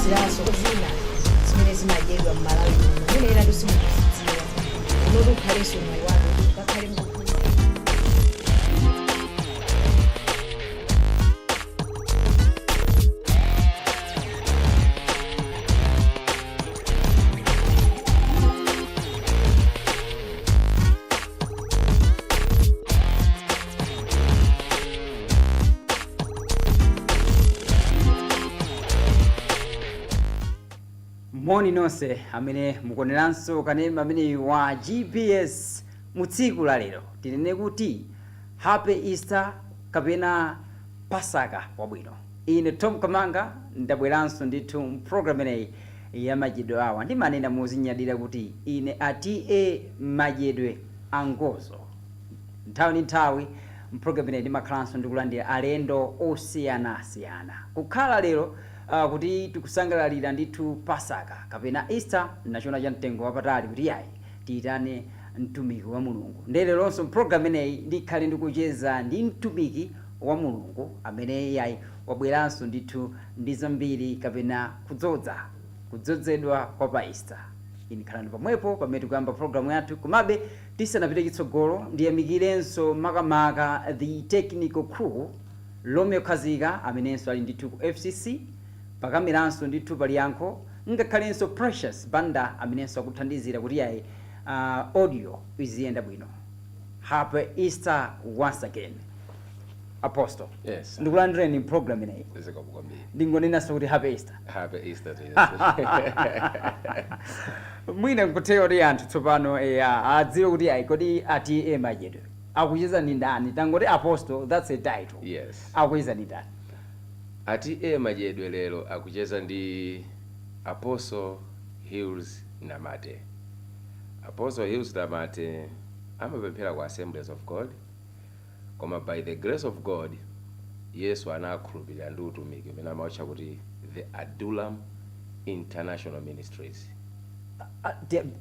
Tikuphunziranso zina zimene zimadyedwa m'Malawi muno, mwina ena simukuzidziwa. Unoti ukhalenso mwayi wanu kuti mukakhale mukuphunzira. Moni nonse amene mukuoneranso kanema ameneyu wa GPS mu tsiku la lero. Tinene kuti Happy Easter kapena Pasaka wabwino. Ine Tom Kamanga ndabweranso ndithu mpulogalamu imeneyi ya madyedwe awa. Ndimanena mozinyadira kuti ine a TA Madyedwe Angozo. Nthawi ndi nthawi mpulogalamu imeneyi ndimakhalanso ndikulandira alendo osiyanasiyana. Kukhala lero kuti tikusangalalira ndithu Pasaka kapena Easter, nachiona cha mtengo wapatali kuti yayi, tiyitane mtumiki wa Mulungu. Ndiye leronso mpulogalamu imeneyi ndikhale ndikucheza ndi mtumiki wa Mulungu amene yayi, wabweranso ndithu ndi zambiri kapena kudzodza, kudzodzedwa kwa pa Easter. Inu khalani pomwepo pamene tikuyamba pulogalamu yathu. Komabe tisanapite chitsogolo, ndiyamikirenso makamaka the technical crew, Romeo Khazika amenenso ali ndithu ku FCC pakameranso ndithu pali yankho, ngakhalenso Precious Banda amenenso akuthandizira kuti yayi, audio iziyenda bwino. Happy Easter once again, Apostle. Yes. Ndikulandireni program ineyi. Zikomo kwambiri. Ndingonenanso kuti happy Easter. Happy Easter to you. Mwina nkutheka kuti anthu tsopano eya, adziwe kuti ayi, kodi a TA Madyedwe akucheza ndi ndani? Tangoti Apostle, that's a title. Yes. Akucheza ndi ndani? A TA Madyedwe lero akucheza ndi Apostle Hills Namate. Apostle Hills Namate amapemphera ku Assemblies of God, koma by the grace of God Yesu anakhulupirira ndi utumiki umene amawutcha kuti the Adullam International Ministries.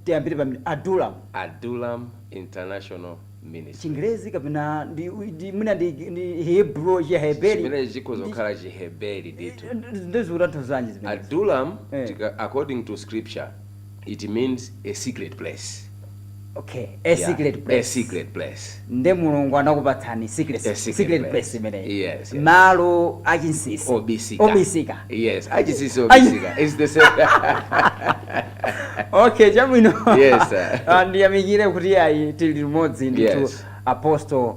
Tiyambire pamene Adullam. Adullam International Ministries. Chingerezi kapena ndi mwina ndi Hebrew, Chiheberi? Chimene chikhoza kukhala Chiheberi ndithu. Ndizikutanthauzanji zimenezo? Adullam, according to scripture, it means a secret place. Okay, a secret place. A secret place. Nde Mulungu anakupatsani secret, A secret secret place. place imeneyi. Yes. Malo achinsinsi. Obisika. Obisika. Yes, achinsinsi, obisika. It's the same. Okay, chabwino. Yes, sir. Ndiyamikire kuti ayi, tili limodzi ndithu. Apostle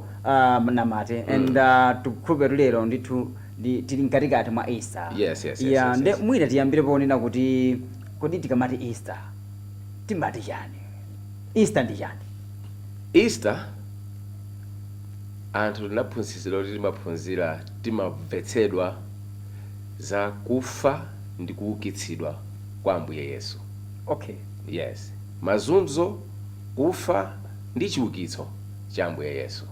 Namate, and tikukhulupirira lero ndithu tili mkatikati mwa Easter. Nde mwina tiyambire ponena kuti kodi tikamati Easter timati chani? Easter ndi chani? Easter, anthu tinaphunzitsidwa kuti timaphunzira, timamvetsedwa za kufa ndi kuukitsidwa kwa Ambuye Yesu. Yes, mazunzo, kufa ndi chiukitso cha Ambuye Yesu,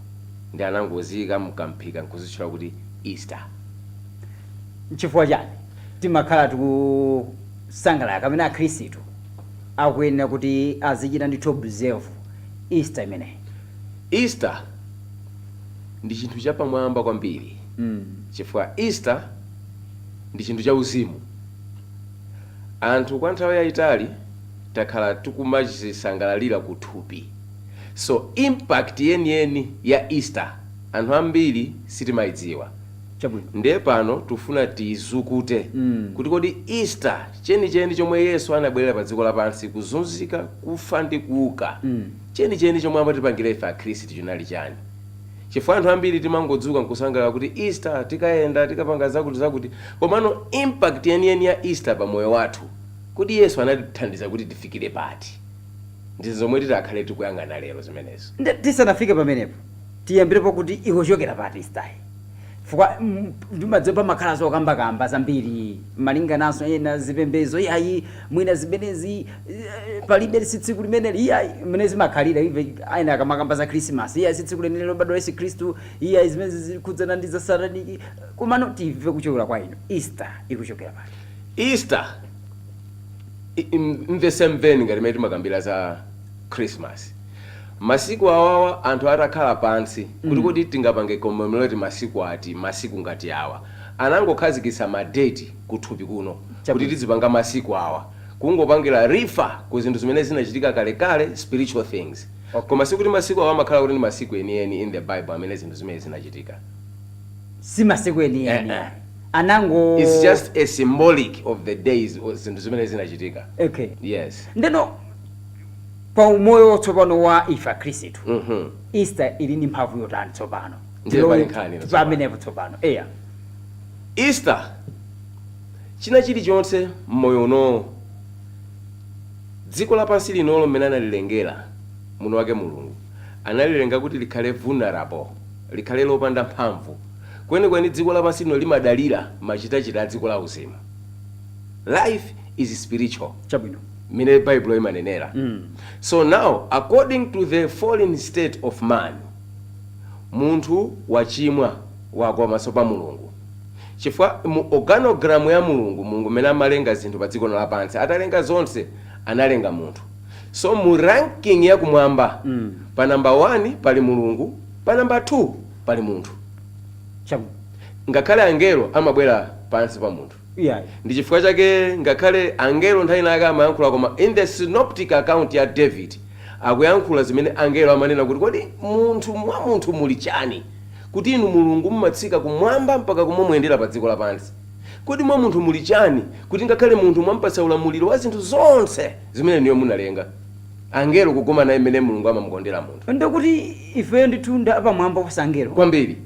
ndi anangoziyika mkamphika nkuzitchula kuti Easter. Nchifukwa chani timakhala tikusangalala kapena Akhristu akuyenera kuti azichita ndithu observe Easter imeneyi? Easter ndi chinthu chapamwamba kwambiri chifukwa Easter ndi chinthu cha uzimu. Anthu kwa nthawi yayitali takhala tikumazisangalalira kuthupi, so impact yeniyeni ya Easter anthu ambiri sitimayidziwa. Ndiye pano tufuna tiyizukute kuti kodi Easter chenicheni chomwe Yesu anabwerera pa dziko lapansi kuzunzika, kufa ndi kuuka, chenicheni chomwe amatipangira ife Akhristu chinali chani? Chifukwa anthu ambiri timangodzuka nkusangalala kuti Easter, tikayenda, tikapanga zakuti zakuti, komano impact yeniyeni ya Easter pa moyo wathu, kuti Yesu anatithandiza kuti tifikire pati, ndi zomwe titakhale tikuyang'ana lero zimenezo. Nde tisanafike pamenepo, tiyambirepo kuti ikuchokera pati Easter? Chifukwa ndimadziwa pamakhala zokambakamba zambiri malingananso ena zipembedzo, iyayi, mwina zimenezi palibe, si tsiku limeneli, iyayi, mmene zimakhalira. Ive ena akamakamba za Christmas, iyayi, si tsiku leneli lobadwa Yesu Khristu, iyayi, zimene zikhudzana ndi za sataniki. Komano timve kuchokera kwa inu, Easter ikuchokera pati? Easter in the same vein ngati imene timakambira za Christmas. Masiku awawa anthu atakhala pansi kuti kodi tingapange commemorate masiku ati, masiku ngati awa, Anangokhazikitsa madeti kuthupi kuno Chabwino. kuti tizipanga masiku awa, kungopangira refer ku zinthu zimene zinachitika kalekale, spiritual things. Koma sikuti masiku awa amakhala kuti ndi masiku enieni in the Bible amene zinthu zimene zinachitika. Si masiku enieni. Eh, eh. Anango It's just a symbolic of the days or zinthu zimene zinachitika. Yes. Ndeno pa umoyo tsopano wa ife akhristu, Easter ili ndi mphamvu yotani tsopano? Ndiye pali nkhani tsopano. Pamenepo tsopano, eya. Easter, china chilichonse mmoyo unowo, dziko lapansi linolo mmene analilengera muno wake Mulungu, analilenga kuti likhale vulnerable, likhale lopanda mphamvu kwenikweni. Dziko lapansi lino limadalira machitachita a dziko la uzimu. Life is spiritual, mmene Bible imanenera. So now, according to the fallen state of man, munthu wachimwa, wagwa pamaso pa Mulungu, chifukwa mu organogram ya Mulungu, Mulungu mmene amalenga zinthu pa dziko lapansi, atalenga zonse, analenga munthu. So mu ranking ya kumwamba, pa namba 1 pali Mulungu, pa namba 2 pali munthu. Ngakhale angelo amabwera pansi pa munthu. Ndi chifukwa chake ngakhale angelo nthawi inake amayankhula, koma in the synoptic account ya David akuyankhula zimene angelo amanena kuti, "Kodi munthu, mwa munthu muli chani kuti inu Mulungu mumatsika kumwamba mpaka kumamuyendera pa dziko lapansi? Kodi mwa munthu muli chani kuti ngakhale munthu mwampatsa ulamuliro wa zinthu zonse zimene niyo munalenga?" Angelo kugoma naye mmene Mulungu amamukondera munthu. Ndikuti ifeyo ndithu nda pamwamba posa angelo. Kwambiri,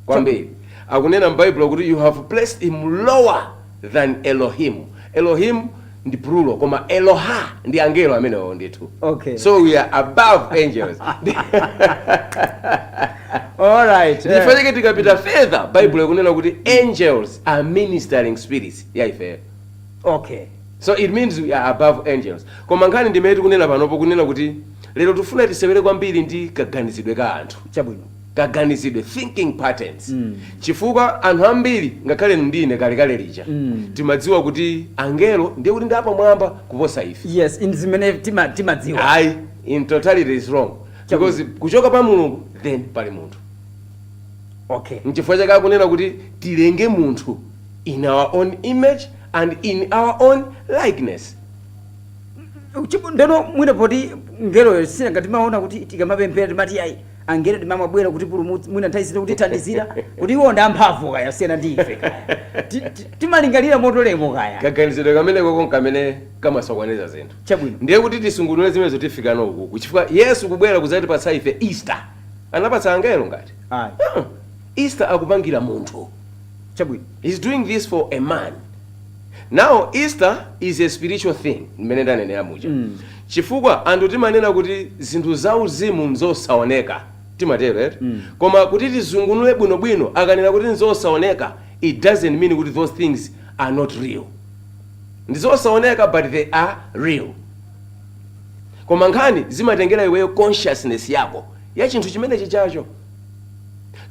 kwambiri. Akunena m'Baibulo kuti you have placed him lower than Elohim. Elohim ndi plural, koma Eloha ndi angelo amenewo ndithu. So we are above angels. Ndichifukwa chake tikapita further, Bible ikunena kuti angels are ministering spirits ya ifeyo. So it means we are above angels. Koma nkhani ndimene tikunena panopo, kunena kuti lero tifuna tisewere kwambiri ndi kaganizidwe ka anthu. Kaganizidwe, thinking patterns. Chifukwa anthu ambiri, ngakhale ndine kalekale lija, timadziwa kuti angelo ndiye kuti ndi apamwamba kuposa ife. Yes, in zimene timadziwa. Ayi, in totality is wrong, because kuchoka pa Mulungu then pali munthu. Nchifukwa chake akunena kuti tilenge munthu in our own image and in our own likeness. Ndeno mwina poti ngeloyo sinanga timaona kuti tikamapemphera timati ayi, angelo timamabwera kuti pulumutsi, mwina nthawi zina kutithandizira, kuti iwo ndi amphamvu kaya siyana ndi ife kaya. Timalingalira motolemo kaya. Kaganizidwe kameneko konkamene kamasokoneza zinthu. Ndiye kuti tisungunule zimenezo, tifikano ukuku, chifukwa Yesu kubwera kudzatipatsa ife Easter, anapatsa angelo ngati? Ayi. Easter akupangira munthu. He's doing this for a man. Now Easter is a spiritual thing, mmene ndanenera muja. Chifukwa anthu timanena kuti zinthu zauzimu nzosaoneka, timatero eti? Koma kuti tizungunule bwinobwino, akanena kuti nzosaoneka, it doesn't mean kuti those things are not real. Ndizosaoneka, but they are real. Koma nkhani zimatengera iweyo, consciousness yako ya chinthu chimenechi chacho.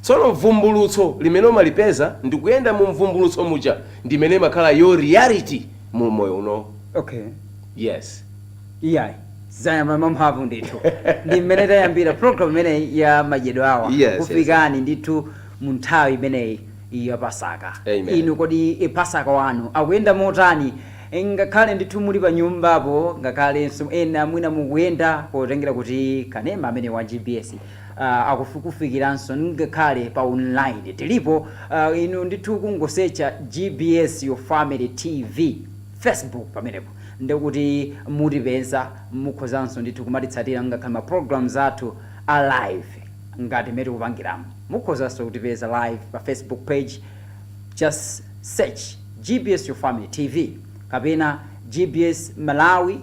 Tsono vumbulutso limene umalipeza ndikuyenda mu mvumbulutso muja, ndimene imakhala yo reality mu moyo uno. Yes. Iyayi, zayamba mamphamvu ndithu. Ndi mmene tayambira program imeneyi ya madyedwe awa, kufikani ndithu mu nthawi imeneyi ya Pasaka. Amen. Inu kodi Pasaka wanu akuyenda motani? Ngakhale ndithu muli pa nyumbapo, ngakhalenso ena mwina mukuyenda, potengera kuti kanema amene wa GBS akukufikiranso ngakhale pa online tilipo. Inu ndithu kungosecha GBS Your Family TV Facebook, pamenepo ndikuti mutipeza. Mukhozanso ndithu kumatitsatira ngakhale ma programs athu a live ngati mmene tikupangiramo. Mukhozanso kutipeza live pa Facebook page, just search GBS Your Family TV kapena GBS Malawi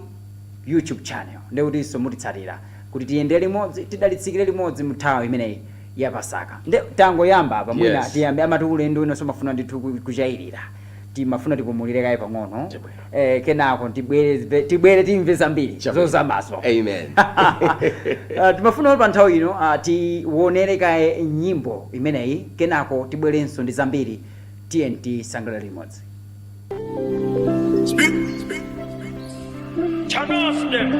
YouTube channel, ndikutinso mutitsatira kuti tiyendere limodzi, tidalitsikire limodzi mu nthawi imeneyi ya Pasaka. Nde tangoyamba apa, mwina tiyambe, amati ulendo winonso mafuna ndithu kuchayirira, timafuna tipumulire kaye pang'ono. Kenako tibwere timve zambiri zozamazo. Amen. Timafuna kuti pa nthawi ino tionere kaye nyimbo imeneyi, kenako tibwerenso ndi zambiri. Tiye tisangalale limodzi. Turn off them.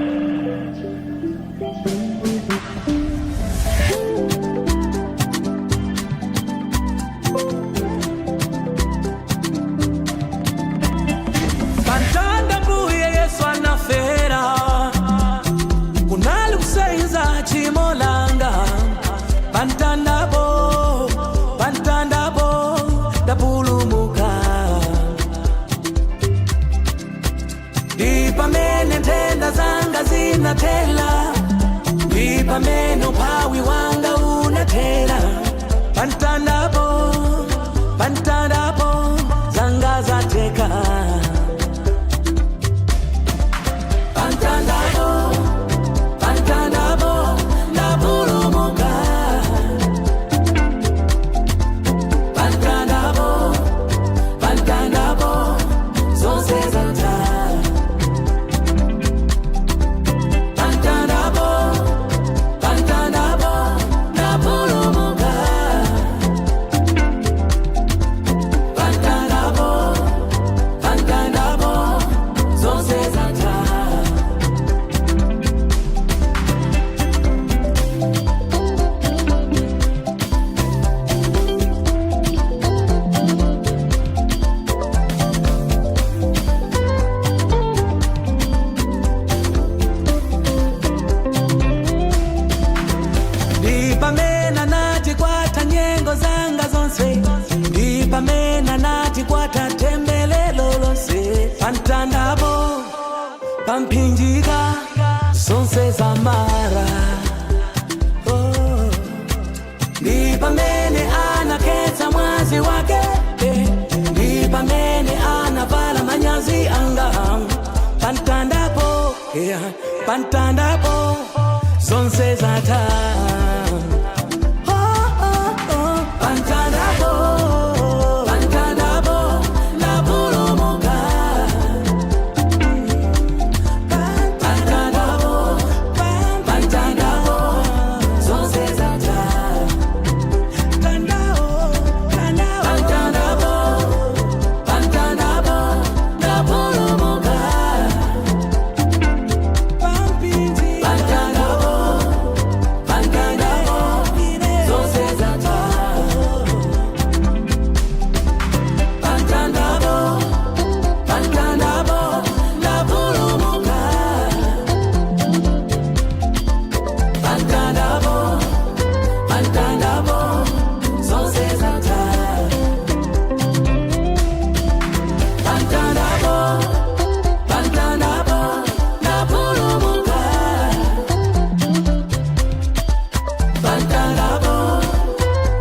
Pamtandapo pamphinjika zonse zamara, oh. Ndi pamene anakhetsa mwazi wake, eh. Ndi pamene anavala manyazi anga pamtandapo, yeah. Pamtandapo zonse zatha. Oh. Pamtandapo, pamtandapo ndapulumuka. Pamtandapo, pamtandapo zonse zatha. Pamtandapo, pamtandapo ndapulumuka. Pamtandapo, pamtandapo zonse zatha. Pamtandapo, pamtandapo ndapulumuka. Pamtandapo, pamtandapo zonse zatha. Pamtandapo, pamtandapo ndapulumuka. Pamtandapo,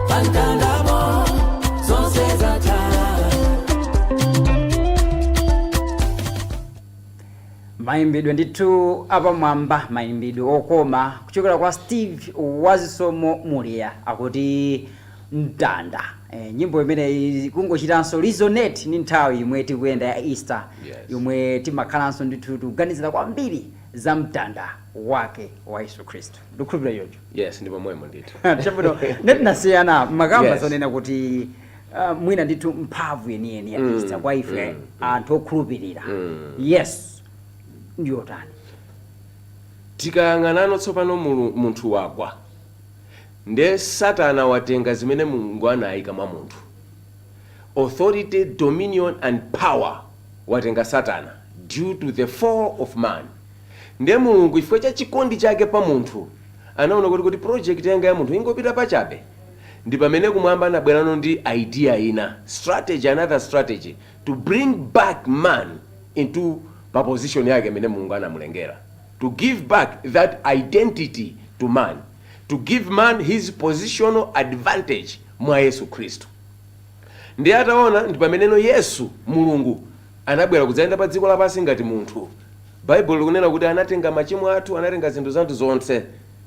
pamtandapo zonse zatha. Mayimbidwe ndithu apamwamba, mayimbidwe okoma kuchokera kwa Steve Wazisomo Muliya, akuti "Mtanda". Nyimbo imeneyi kungochitanso resonate ni nthawi imwe tikuyenda ya Easter, yomwe timakhalanso ndithu tikuganizira kwambiri za mtanda wake wa Yesu Khristu. Ndikukhulupirira choncho. Yes, ndi pomwemo ndithu. Chabwino, netinasiyana makamba zonena kuti mwina ndithu mphamvu yeniyeni ya Easter kwa ife anthu okhulupirira Yesu ndiyotani? Tikayang'anano tsopano, munthu wagwa, nde Satana watenga zimene Mulungu anayika mwa munthu, authority, dominion and power, watenga Satana due to the fall of man. Ndiye Mulungu, chifukwa cha chikondi chake pa munthu, anaona kuti project yanga ya munthu ingopita pachabe. Ndi pamene kumwamba anabwerano ndi idea ina, strategy, another strategy to bring back man into pa position yake imene Mulungu anamulengera, to give back that identity to man, to give man his positional advantage mwa Yesu Khristu. Ndiye ataona, ndi pameneno Yesu, Mulungu, anabwera kudzayenda pa dziko lapansi ngati munthu. Baibulo likunena kuti anatenga machimo athu, anatenga zinthu zathu zonse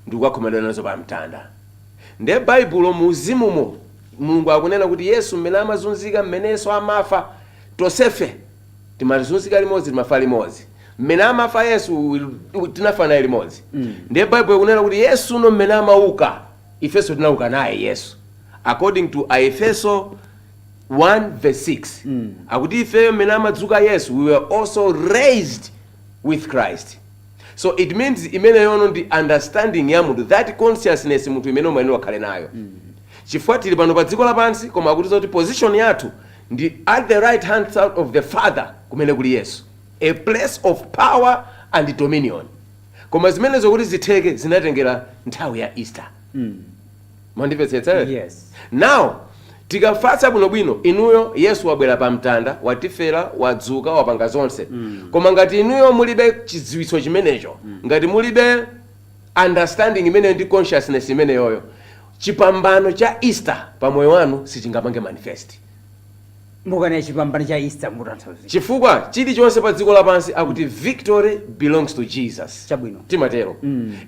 ndi kukakhomedwa nazo pa mtanda. Ndiye Baibulo muuzimumo Mulungu akunena kuti Yesu mmene amazunzika, mmene Yesu amafa, tonsefe timazunzika limodzi, timafa limodzi. Mmene amafa Yesu, tinafa naye limodzi. Ndiye Baibulo ikunena kuti Yesu no mmene amauka, ifenso tinauka naye Yesu, according to Aefeso 1 verse 6. Akuti ifeyo mmene amadzuka Yesu, we were also raised with Christ. So it means imene yono ndi understanding ya munthu, that consciousness munthu imene umayenera ukhale nayo, chifukwa tili pano pa dziko lapansi, koma akuti kuti position yathu ndi at the right hand side of the Father, kumene kuli Yesu, a place of power and dominion. Koma zimenezo kuti zitheke, zinatengera nthawi ya Easter. Mwandimvetsetsa? Yes. Now tikafatsa bwinobwino, inuyo, Yesu wabwera pa mtanda, watifera, wadzuka, wapanga zonse. Koma ngati inuyo mulibe chidziwitso chimenecho, ngati mulibe understanding imeneyo ndi consciousness imeneyoyo, chipambano cha Easter pa moyo wanu sichingapange manifest. Mukanena chipambano cha Easter, mutanthauza? Chifukwa chilichonse pa dziko lapansi akuti victory belongs to Jesus. Timatero.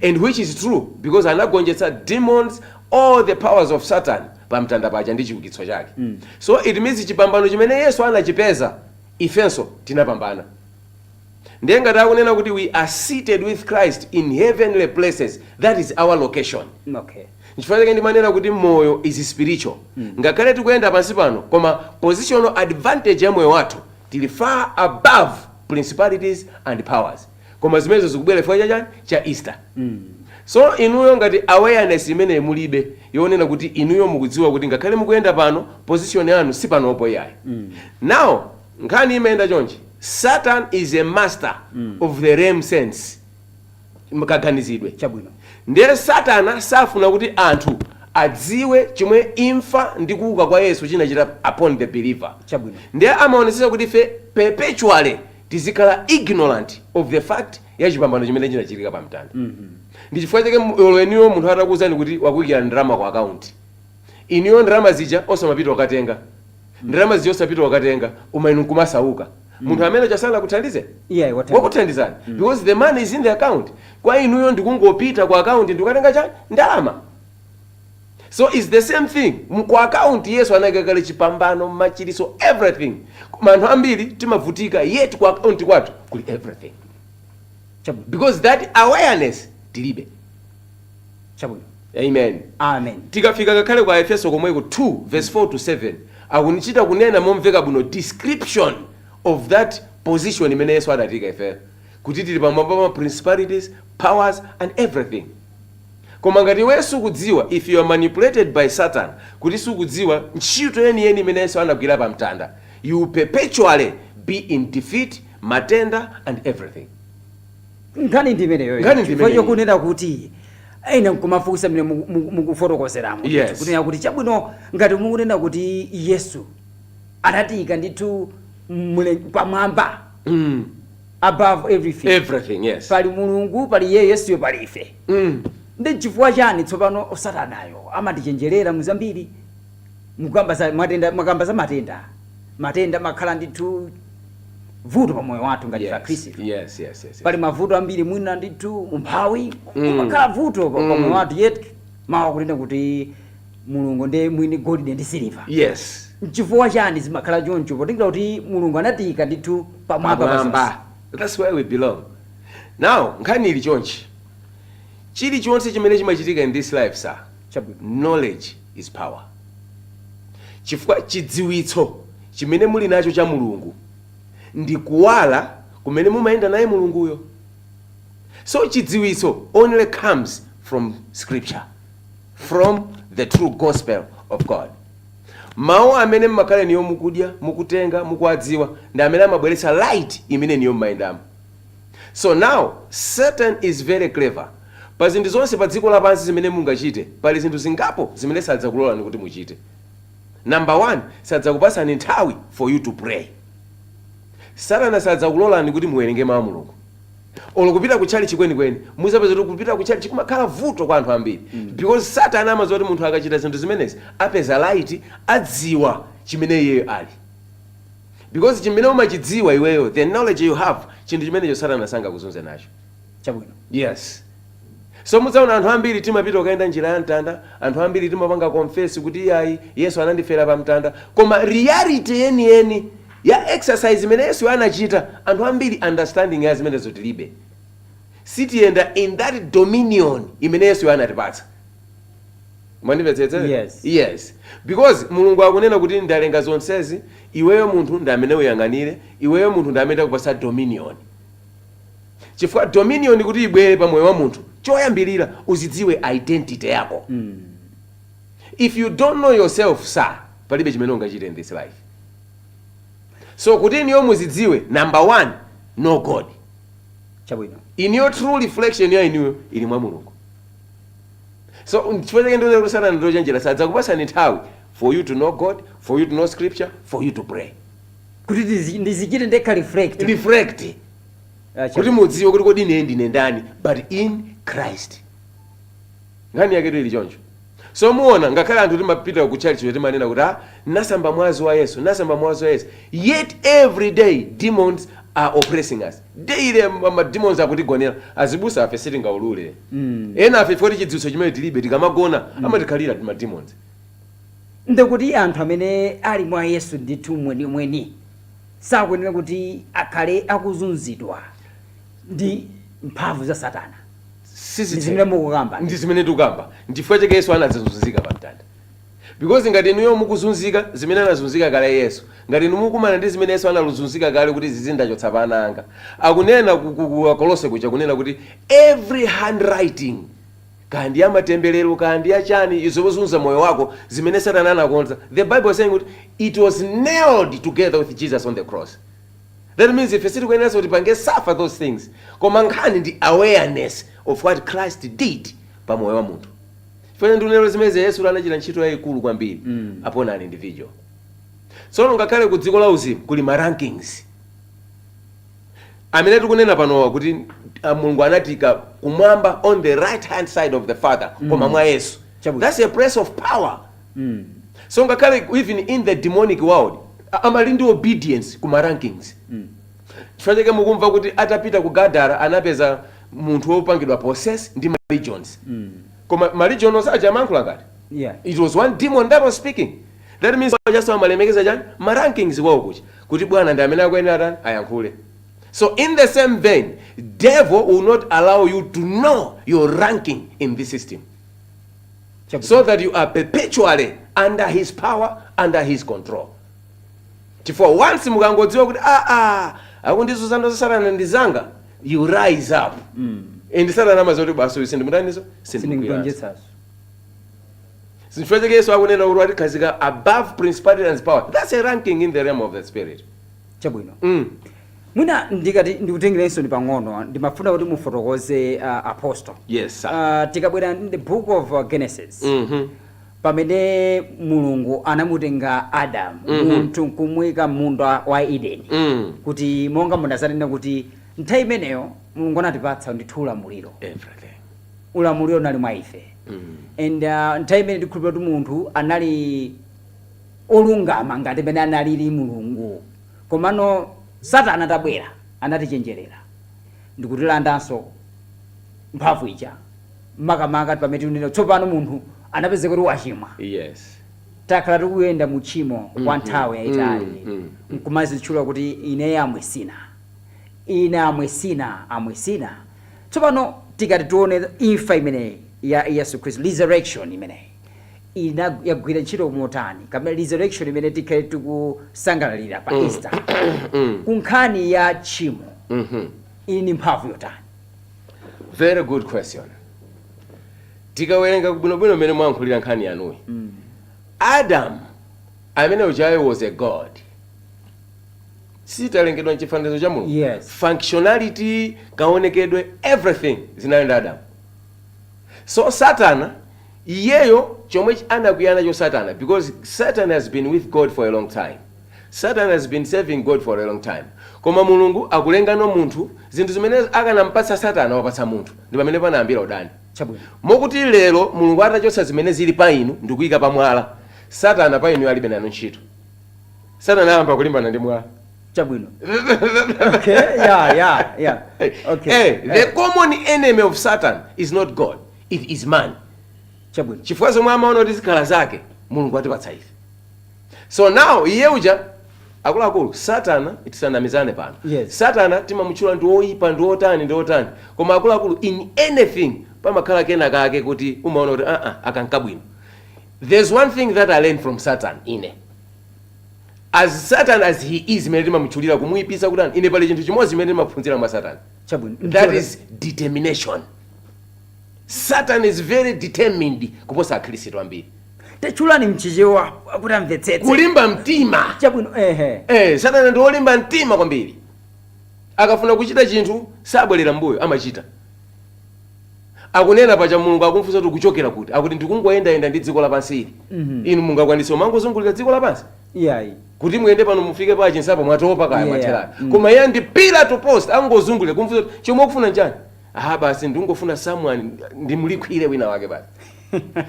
And which is true, because anagonjetsa demons, all the powers of Satan, pa mtanda paja ndi chiukitso chake. So it means chipambano chimene Yesu anachipeza, ifenso tinapambana. Ndiye ngati akunena kuti we are seated with Christ in heavenly places, that is our location. Nchifukwa chake ndimanena kuti moyo is spiritual. Ngakhale tikuyenda pansi pano, koma positional advantage ya moyo wathu, tili far above principalities and powers. Koma zimenezo zikubwera chifukwa chachani? Cha Easter. So inuyo ngati awareness imeneyi mulibe, yonena kuti inuyo mukudziwa kuti ngakhale mukuyenda pano, position yanu si panopo iyayi. Now nkhani imayenda chonchi: Satan is a master of the realm sense, kaganizidwe. Ndiye Satana safuna kuti anthu adziwe chomwe imfa ndi kuuka kwa Yesu chinachita upon the believer. Ndiye amaonetsetsa kuti ife perpetually Tizikhala ignorant of the fact ya chipambano chimene chinachitika pa mtanda. Ndi chifukwa chake olo inuyo munthu atakuwuzani kuti wakuyikira ndalama ku akaunti, inuyo ndalama zija osamapita kukatenga, ndalama zija osapita kukatenga, uma inu nkumasauka, munthu amene chasala kuthandize? Iyayi, wathandiza. Wakuthandizani because the money is in the account. Kwa inuyo ndikungopita ku account ndikukatenga chani? Ndalama. So it's the same thing. Ku account Yesu anayika kale chipambano, machiriso, everything, koma anthu ambiri timavutika, yet ku account kwathu kuli everything because that awareness tilibe. Amen. Amen. Tikafika ngakhale kwa Efeso komweko, 2 verse 4 to 7, akunichita kunena momveka bwino description of that position imene Yesu adatika ifeyo, kuti tili pamwamba pa principalities, powers and everything. Koma ngati iwe sukudziwa, if you are manipulated by Satan kuti sukudziwa ntchito yeniyeni imene Yesu anagwira pa mtanda, you will perpetually be in defeat, matenda and everything. Nkhani ndi imeneyo. Nkhani ndi Chifukwa imeneyo. chokunena kuti ena nkumafunsa mmene mukufotokozeramo, kunena kuti chabwino, ngati mukunena kuti Yesu anatiyika ndithu pamwamba, above everything, Everything, yes. pali Mulungu, pali iye Yesuyo, pali ife, ndi chifukwa chani tsopano Satanayo amatichenjerera muzambiri? Mukamba za matenda, mwakamba za matenda, matenda makhala ndithu vuto pa moyo wathu ngati akhristu. Pali mavuto ambiri, mwina ndithu umphawi umakhala vuto pa moyo wathu, yet mawu akunena kuti Mulungu ndiye mwini golide ndi siliva. Nchifukwa chani zimakhala choncho, potengera kuti Mulungu anatiyika ndithu pamwamba pa zonse? Pamwamba. That's where we belong. Now nkhani ili chonchi: chilichonse chimene chimachitika in this life, sir, knowledge is power, chifukwa chidziwitso chimene muli nacho cha Mulungu ndi kuwala kumene mumayenda naye Mulunguyo. So chidziwitso only comes from scripture, from the true gospel of God. Mawu amene mmakhala niyo mukudya, mukutenga, mukuwadziwa, ndi amene amabweretsa light imene niyo mmayendamo. So now Satan is very clever. Pa zinthu zonse pa dziko lapansi zimene mungachite, pali zinthu zingapo zimene sadzakulolani kuti muchite. Number one, sadzakupasani nthawi for you to pray. Satana sadzakulolani kuti muwerenge mawu a Mulungu olo kupita kutchalichi kwenikweni. Muzapeza kuti kupita kutchalichi kumakhala vuto kwa anthu ambiri because Satana amadziwa kuti munthu akachita zinthu zimenezi apeza light, adziwa chimene iyeyo ali, because chimene umachidziwa iweyo, the knowledge you have, chinthu chimenecho Satana sangakuzunze nacho. Yes. So mudzaona anthu ambiri timapita kukayenda njira ya mtanda, anthu ambiri timapanga confess kuti iyayi, Yesu anandifera pa mtanda, koma reality yeniyeni ya exercise imene Yesu anachita, anthu ambiri understanding ya zimenezo tilibe. Sitiyenda in that dominion imene Yesu anatipatsa. Mwandimvetsetsa? Yes. Yes, because Mulungu akunena kuti ndalenga zonsezi, iweyo munthu ndi amene uyang'anire, iweyo munthu ndi amene ndakupatsa dominion. Chifukwa dominion kuti ibwere pa moyo wa munthu, choyambirira uzidziwe identity yako. If you don't know yourself, sir, palibe chimene ungachite in this life. So kuti iniyo muzidziwe, number one, know God. Iniyo true reflection ya iniyo ili mwa Mulungu. So chifukwa chake ndionera kuti Satana ndochenjera, sadzakupasani nthawi for you to know God, for you to know scripture, for you to pray. Kuti ndizichite ndekha reflect. Reflect. Ah, kuti mudziwe kuti kodi ine ndine ndani, but in Christ. Nkhani yake ili choncho. So muona ngakhale anthu timapita ku church, timanena kuti, "Ah, nasamba mwazi wa Yesu, nasamba mwazi wa Yesu," yet every day demons are oppressing us daily. Ma demons akutigonera. Azibusa afe sitingaulule. Ena afe foti chidziwitso chimene tilibe, tikamagona amatikhalira ma demons. Ndikuti anthu amene ali mwa Yesu ndithu mwenimweni sakuyenera kuti akhale akuzunzidwa ndi mphamvu za Satana. Ndi zimene mukukamba. Ndi zimene tikukamba. Ndifukwa chake Yesu anadzazunzika pa mtanda, because ngati inuyo mukuzunzika zimene anazunzika kale Yesu, ngati inu mukumana ndi zimene Yesu analuzunzika kale kuti zizi ndachotsa pa ana anga, akunena ku Akolose kuja, kunena kuti every handwriting, kaya ndi ya matemberero, kaya ndi yachani, zozunza moyo wako zimene Satana anakonza, the Bible is saying kuti it was nailed together with Jesus on the cross. That means ife sitikuyeneranso kuti pange suffer those things, koma nkhani ndi awareness of what Christ did pa moyo wa munthu. Chifukwa ndinero zimene Yesu anachita ntchito yayikulu kwambiri upon an individual. Tsono ngakhale ku dziko la uzimu kuli ma rankings. Amene tikunena panowa kuti Mulungu anatika kumwamba on the right hand side of the Father, koma mwa Yesu. Chabwino. That's a place of power. So ngakhale even in the demonic world amali ndi obedience kuma rankings. Chifukwa chake mukumva kuti atapita ku Gadara anapeza munthu wopangidwa possess ndi ma legions, koma ma legion onse aja amayankhula ngati it was one demon that was speaking. That means just amalemekeza chani? Ma rankings kwawo kuchi kuti bwana ndi amene akuyenera tani, ayankhule. So in the same vein, devil will not allow you to know your ranking in this system so that you are perpetually under his power, under his control, chifukwa once mukangodziwa kuti akundizuzana za Satana ndi zanga, you rise up and Satana amaziwa kuti basi, uyu sindimutaniso, sindimugwiranso. Sindimgonjetsaso. Chifukwa chake Yesu akunena kuti watikhazika above principality and power. That's a ranking in the realm of the spirit. Chabwino. Mwina ndikati ndikutengerenso ndi pang'ono, ndimafuna kuti mufotokoze, Apostle. Yes, sir. Tikabwera in the Book of Genesis, pamene Mulungu anamutenga Adamu, munthu, nkumuyika munda wa Edeni, kuti monga munazanena kuti nthawi imeneyo Mulungu anatipatsa ndithu ulamuliro. Everything. Ulamuliro unali mwa ife. And nthawi imene ndikhulupirira kuti munthu anali olungama ngati pamene analili Mulungu, komano Satana atabwera anatichenjerera ndikutilandanso mphamvu ija, makamaka pamene tikunena tsopano munthu anapezeka kuti wachimwa. Takhala tikuyenda mu tchimo kwa nthawi yayitali, nkumazitchula kuti ine amwesina, ine amwesina, amwesina. Tsopano tikati tione imfa imeneyi ya Yesu Khristu, resurrection imeneyi ina yagwira ntchito motani, kapena resurrection imene tikhale tikusangalalira pa Easter, ku nkhani ya tchimo, ili ni mphamvu yotani? Very good question. Tikawerenga bwinobwino mmene mwayankhulira nkhani yanuyi, Adam amene ujayo was a god. Sitalengedwa mchifanizo cha Mulungu? Yes. Functionality, kaonekedwe, everything zinali ndi Adam. So Satana iyeyo, chomwe anakwiya nacho Satana, because Satan has been with God for a long time, Satan has been serving God for a long time, koma Mulungu akulengano munthu, zinthu zimene akanampatsa Satana wapatsa munthu, ndi pamene panayambira udani. Mokuti lero Mulungu atachotsa zimene zili pa inu ndikuyika pa mwala, Satana pa inu alibe nanu ntchito. Satana ayamba kulimbana ndi mwala. Chabwino, okay, yeah, okay. The common enemy of Satan is not God, it is man. Chifukwa zomwe amaona kuti zikhala zake, Mulungu atipatsa ife. So now iye uja, akuluakulu, Satana, tisanamizane pano, Satana timamutchula ndi oyipa, ndi otani, ndi otani, koma akuluakulu, in anything pamakhala kena kake kuti umaona kuti akankabwino. There's one thing that I learned from Satan. Ine, as Satan as he is, imene timamutchulira kumuyipisa kuti ine pali chinthu chimodzi chimene timaphunzira mwa Satan. That is determination. Satan is very determined kuposa akhristu ambiri. Tachulani mchichewa kuti amvetsetse. Kulimba mtima. Chabwino, ehe. Satana ndi wolimba mtima kwambiri. Akafuna kuchita chinthu sabwerera mbuyo, amachita. Akunena pacha, Mulungu akumfunsa kuti kuchokera kuti, akuti ndikungoyendayenda ndi dziko lapansi ili. Inu mungakwanise umangozungulira dziko lapansi? Iyayi. Kuti muyende pano mufike pa chinsapo mwatopa kaya, mwatheratu. Koma iye ndi pillar to post, angozungulira. Kumfunsa kuti chomwe ukufuna nchani? Ah, basi, ndingofuna someone ndimulikwire wina wake basi.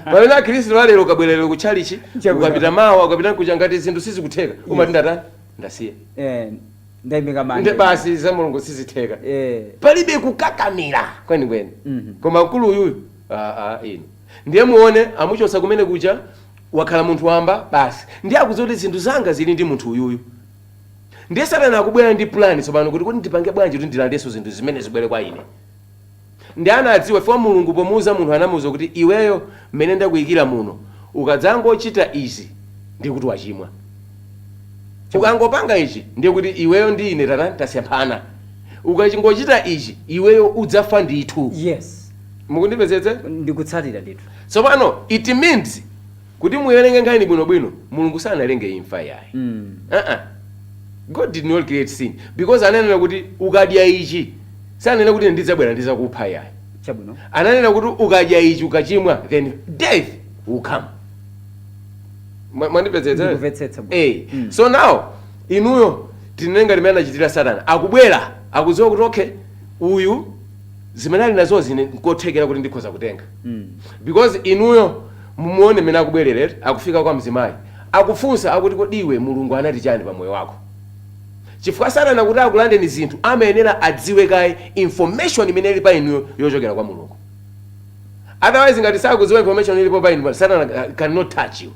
Pamene akhristu alero ukabwerera ku chalichi, ukapita mawa, ukapita kucha, ngati zinthu sizikutheka, umati ndatani, ndasiya. Ndayimika manja. Nde basi, za Mulungu sizitheka. Palibe kukakamira kwenikweni. Koma mkulu uyuyu, inu ndiye muone amuchotsa kumene kucha, wakhala munthu wamba basi, ndiye akudziwa kuti zinthu zanga zili ndi munthu uyuyu. Ndiye Satana akubwera ndi plan tsopano kuti ndipange bwanji kuti ndilandenso zinthu zimene zibwere kwa ine. Ndi anadziwa chifukwa Mulungu pomuuza munthu anamuuza kuti iweyo mmene ndakuyikira muno, ukadzangochita izi ndiye kuti wachimwa, ukangopanga ichi ndiye kuti iweyo ndi ine tatani, tasemphana, ukachingochita ichi iweyo udzafa ndithu. Mukundimvetsetsa? Ndikutsatira ndithu. Tsopano it means kuti muwerenge nkhani bwinobwino, Mulungu sanalenge imfa yayi. God did not create sin, because ananena kuti ukadya ichi, sananena kuti ndidzabwera ndizakupha yayi. Ananena kuti ukadya ichi, ukachimwa, then death will come. Mwandimvetsetsa? Ndikumvetsetsa bwino. So now inuyo tinene ngati mmene anachitira Satana, akubwera. Akudziwa kuti, okay, uyu zimene ali nazozi ine nkothekera kuti ndikhoza kutenga, because inuyo mumuone mmene akubwererera, akufika kwa mzimayi, akufunsa, akuti, "Kodi iwe, Mulungu anati chani pa moyo wako?" Chifukwa Satana kuti akulandeni zinthu, amayenera adziwe kaye information imene ili pa inuyo yochokera kwa Mulungu. Otherwise, ngati sakudziwa information ilipo pa inu, Satana cannot touch you,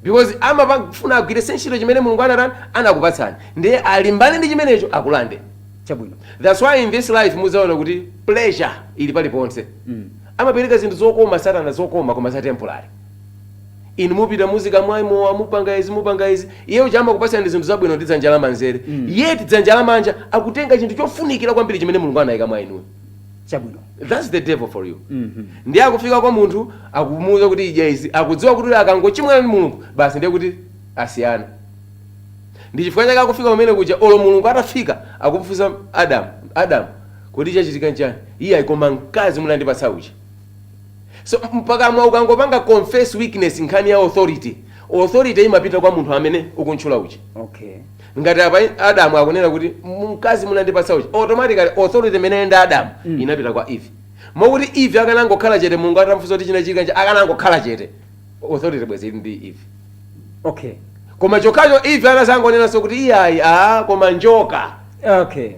because amafuna agwiritse ntchito chimene Mulungu anatani, anakupatsani, ndiye alimbane ndi chimenecho akulande. That's why in this life muzaona kuti pleasure ili paliponse. Amapereka zinthu zokoma Satana, zokoma koma za temporary. Inu mupita muzika mwaimowa, mupanga izi, mupanga izi, iye uja amakupatsani zinthu zabwino ndi dzanja lamanzere, yet dzanja lamanja akutenga chinthu chofunikira kwambiri chimene Mulungu anayika mwa inuyo. That's the devil for you. Ndiye akufika kwa munthu, akumuwuza kuti idya izi, akudziwa kuti akangochimwira ndi Mulungu basi, ndiye kuti asiyana. Ndi chifukwa chake akufika kumene kuja, olo Mulungu atafika, akumufunsa Adamu, "Adamu, kodi chachitika nchani?" "Iye ayi, koma mkazi munandipatsa uja." So mpaka mwa ukangopanga confess weakness, nkhani ya authority, authority imapita kwa munthu amene ukuntchula uja. Ngati apa Adamu akunena kuti mkazi munandipatsa uja, automatically authority imene ndi Adamu inapita kwa Eve, mokuti Eve akanangokhala chete, Mulungu atamfunsa kuti chinachitika ncha, akanangokhala chete, authority bwezi ili ndi Eve. Koma chokhacho Eve anasangonenanso kuti iyayi, aa, koma njoka,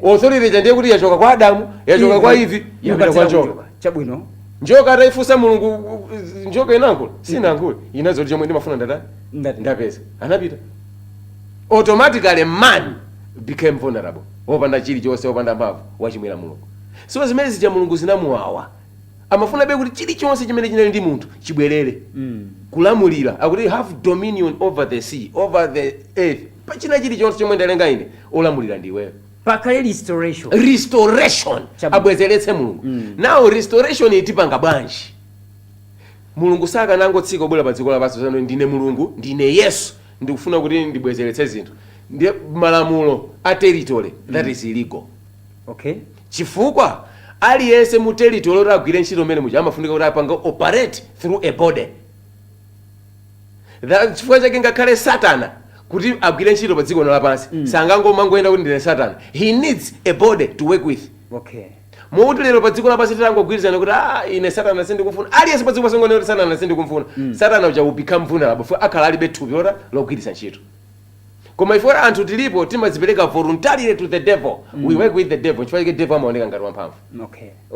authority cha ndiye kuti yachoka kwa Adamu, yachoka kwa Eve, yapita kwa njoka. Njoka atayifunsa Mulungu, njoka inankhula? Sinankhule. Inazoti chomwe ndimafuna ndatani? Ndati. Ndapeza. Anapita. Automatically man became vulnerable, wopanda chilichonse, wopanda mphamvu, wachimwira Mulungu. So zimene zija Mulungu zinamuwawa. Amafunabe kuti chilichonse chimene chinali ndi munthu chibwerere. Kulamulira, akuti have dominion over the sea, over the earth, pachina chilichonse chomwe ndalenga ine, olamulira ndiweyo. Pakhale restoration. Restoration. Abwezeretse Mulungu. Now restoration itipanga bwanji? Mulungu sakanangotsika kubwera pa dziko lapansi zano, "Ndine Mulungu, ndine Yesu, ndikufuna kuti ndibwezeretse zinthu." Ndiye malamulo a territory, that is illegal. Chifukwa aliyense mu territory oti agwire ntchito mmene muja amafunika kuti apange operate through a body. Chifukwa chake ngakhale Satana kuti agwire ntchito pa dziko lapansi, sangangomangoyenda kuti ndine Satana. He needs a body to work with. Mokuti lero pa dziko lapansi titangogwirizana kuti, "Ah, ine Satana sindikufuna," aliyense pa dziko lapansi ngonena kuti Satana sindikumfuna, Satana uja will become vulnerable for akhala alibe thupi lota logwiritsa ntchito. Koma ifo anthu tilipo, timadzipereka voluntarily to the devil. We work with the devil. Chifukwa chake devil amaoneka ngati wamphamvu.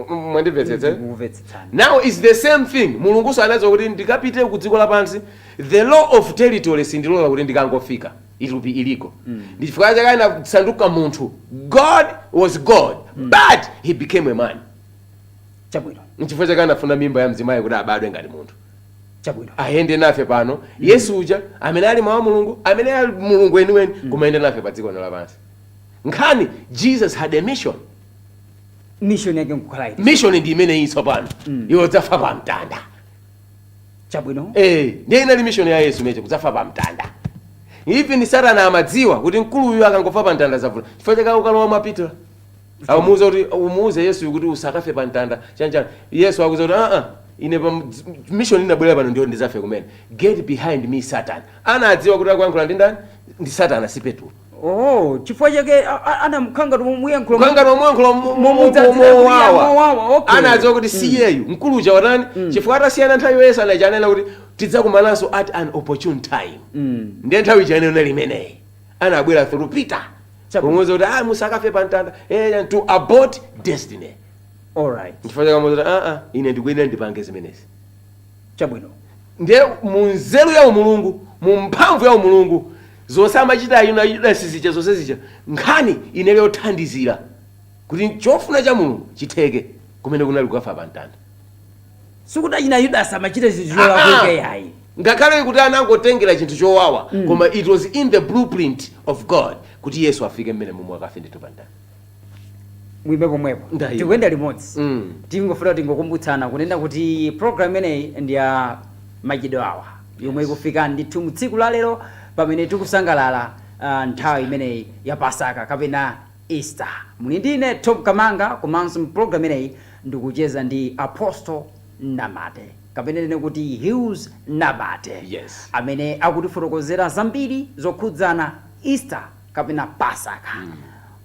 Mwandimvetsetse? Ndikuvetsetsani. Now it's the same thing. Mulunguso anadziwa kuti ndikapite ku dziko lapansi, the law of territory sindilola kuti ndikangofika, it will be illegal. Ndi chifukwa chake anasanduka munthu. God was God, but he became a man. Nchifukwa chake anafuna mimba ya mzimayi kuti abadwe ngati munthu, ayende nafe pano. Yesu uja amene ali mawu a Mulungu, amene ali Mulungu weniweni, koma ayende nafe pa dziko lino lapansi. Nkhani, Jesus had a mission. Mission yake nkukhala iti? Mission ndi imene iyi tsopano, iwe udzafa pa mtanda. Eh, ndiye inali mission ya Yesu imeneyo, kudzafa pa mtanda. Even Satana amadziwa kuti mkuluyu akangofa pa mtanda zavula. Chifukwa chake ukalowa mwa Peter, amuuza kuti umuuze Yesu kuti usakafe pa mtanda chanchani. Yesu akuza kuti, "Aa, ine pa mission inabwera pano ndiyo ndizafe kumene. Get behind me, Satan." Anadziwa kuti akuyankhula ndi ndani? Ndi Satana, si Petro. Oh, chifukwa chake anamkhanga muyankhula. Kanga nomuyankhula Mowawa, mowawa. Anadziwa kuti si iyeyu, mkulu uja watani. Chifukwa atasiyana nthawi yoyesa anaija, anena kuti tidzakumananso at an opportune time. Ndiye nthawi ija inena limeneyi anabwera through Peter kumuwuza kuti, "Ah, musakafe pa mtanda," to abort destiny. Chifukwa chake amuwuza kuti, "Ah, ah, ine ndikuyenera ndipange zimenezi." Ndiye mu nzeru ya umulungu, mu mphamvu ya umulungu, zonse amachita ayuna Yudasi zija, zonse zija, nkhani inali yothandizira kuti chofuna cha Mulungu chitheke, kumene kunali kukafa pa mtanda. Sikuti achina Yudasi amachita zinthu zolakwika, yayi. Ngakhale kuti anangotengera chinthu chowawa, koma it was in the blueprint of God kuti Yesu afike mmene momwe akafe ndithu pa mtanda. Mwime pomwepo. Ndayima. Tikuyenda limodzi. Tingofuna tingokumbutsana kunena kuti program imeneyi ndi ya Machidwe Awa, yomwe ikufika ndithu mu tsiku la lero pamene tikusangalala nthawi imeneyi ya Pasaka kapena Easter. Muli ndine Top Kamanga, komanso mu program imeneyi ndikucheza ndi Apostle Namate, kapena nene kuti Hughes Namate, amene akutifotokozera zambiri zokhudzana Easter kapena Pasaka.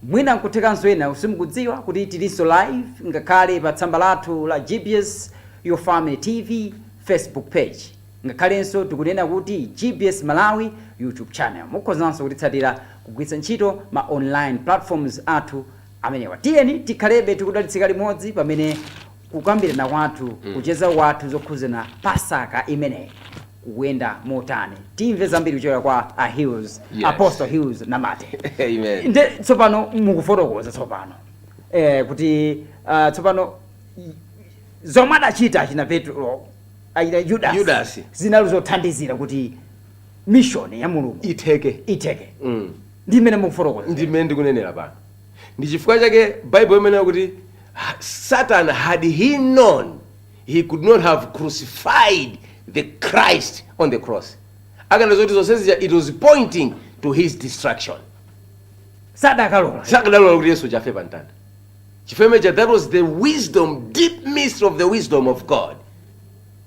Mwina nkuthekanso ena simukudziwa kuti tilinso live ngakhale pa tsamba lathu la GBS Your Family TV Facebook page, ngakhalenso tikunena kuti GBS Malawi YouTube channel. Mukhozanso kutitsatira kugwiritsa ntchito ma online platforms athu amenewa. Tiyeni tikhalebe tikudalitsika limodzi pamene kukambirana kwathu, kucheza kwathu zokhuzana Pasaka imeneyi kukuyenda motani. Timve zambiri kuchokera kwa a Hills, Apostle Hills Namate. Amen. Nde tsopano mukufotokoza tsopano kuti tsopano zomwe adachita achina Petro, achina Judas, Judas. zinali zothandizira kuti mission ya Mulungu itheke. Itheke. Ndi mmene mukufotokoza. Ndi mmene ndikunenera pano. Ndi chifukwa chake Bible imenena kuti Satan, had he known, he could not have crucified the Christ on the cross. Akana zoti zonse zija, it was pointing to his destruction. Sadakalola. Sakadalola kuti Yesu afe pa mtanda. Chifukwa that was the wisdom, deep mystery of the wisdom of God,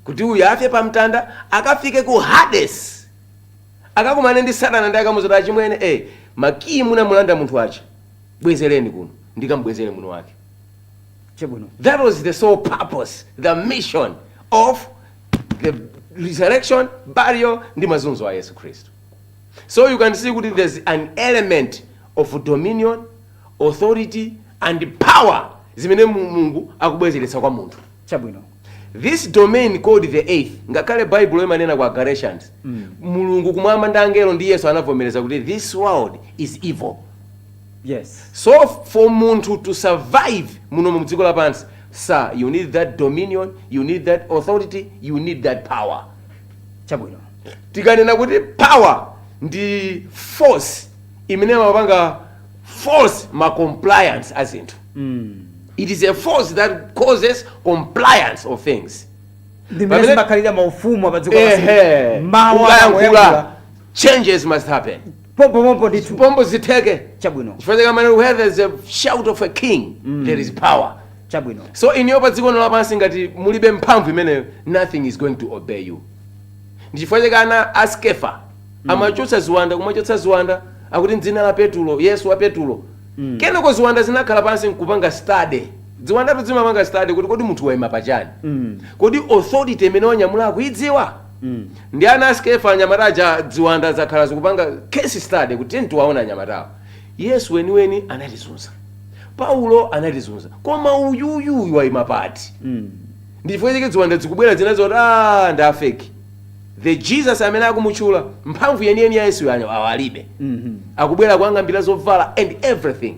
kuti uyu afe pa mtanda, akafike ku Hades, akakumane ndi Satana ndi akamuzoti, "Achimwene, makiyi munamulanda munthu aja, bwezereni kuno ndikamubwezere muno wake." That was the sole purpose, the mission of the resurrection, burial ndi mazunzo a Yesu Khristu. So you can see kuti there's an element of dominion, authority and power zimene Mulungu akubwezeretsa kwa munthu. This domain called the earth, ngakhale Bible imanena kwa Galatians, Mulungu kumwamba ndi angelo ndi Yesu anavomereza kuti this world is evil. So for munthu to survive muno mu dziko lapansi, sir, you need that dominion, you need that authority, you need that power. Tikanena kuti power ndi force imene amapanga force ma compliance a zinthu. It is a force that causes compliance of things. Ndi mmene zimakhalira maufumu pa dziko lapansi. Mawu Ukayankhula, akayankhula, changes must happen. Pompopompo ndithu. Pompo zitheke. Chifukwa chake amene where there's a shout of a king, there is power. So iniyo pa dziko lapansi ngati mulibe mphamvu imeneyo, nothing is going to obey you. Ndi chifukwa chake ana a Skefa amachotsa ziwanda, kumachotsa ziwanda akuti mdzina la Petulo, Yesu wa Petulo. Kenako ziwanda zinakhala pansi nkupanga study. Ziwandatu zimapanga study kuti kodi munthu wayima pachani? Kodi authority imene wanyamula akuidziwa? Ndi ana a Skefa, anyamata aja, ziwanda zakhala zikupanga case study kuti tiyeni tiwaona anyamatawo. Yesu weniweni anatizunza, Paulo anatizunza, koma uyuyuyu wayima pati? Ndi chifukwa chake ziwanda zikubwera zinazo, ah, ndi a fake. The Jesus amene akumutchula, mphamvu yeniyeni ya Yesu awalibe. Akubwera kuangambira zovala and everything.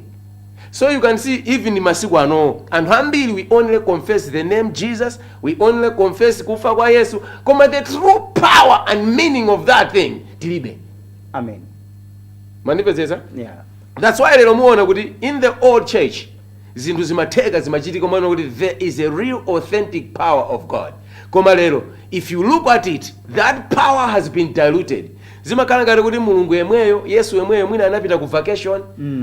So you can see, even masiku ano anthu ambiri, we only confess the name Jesus, we only confess kufa kwa Yesu, koma the true power and meaning of that thing tilibe. Amen. Mandipezeza? Yeah. That's why lero muona kuti in the old church zinthu zimatheka, zimachitika, umaona kuti there is a real authentic power of God. Koma lero, if you look at it, that power has been diluted. Zimakhala ngati kuti Mulungu yemweyo, Yesu yemweyo, mwina anapita ku vacation,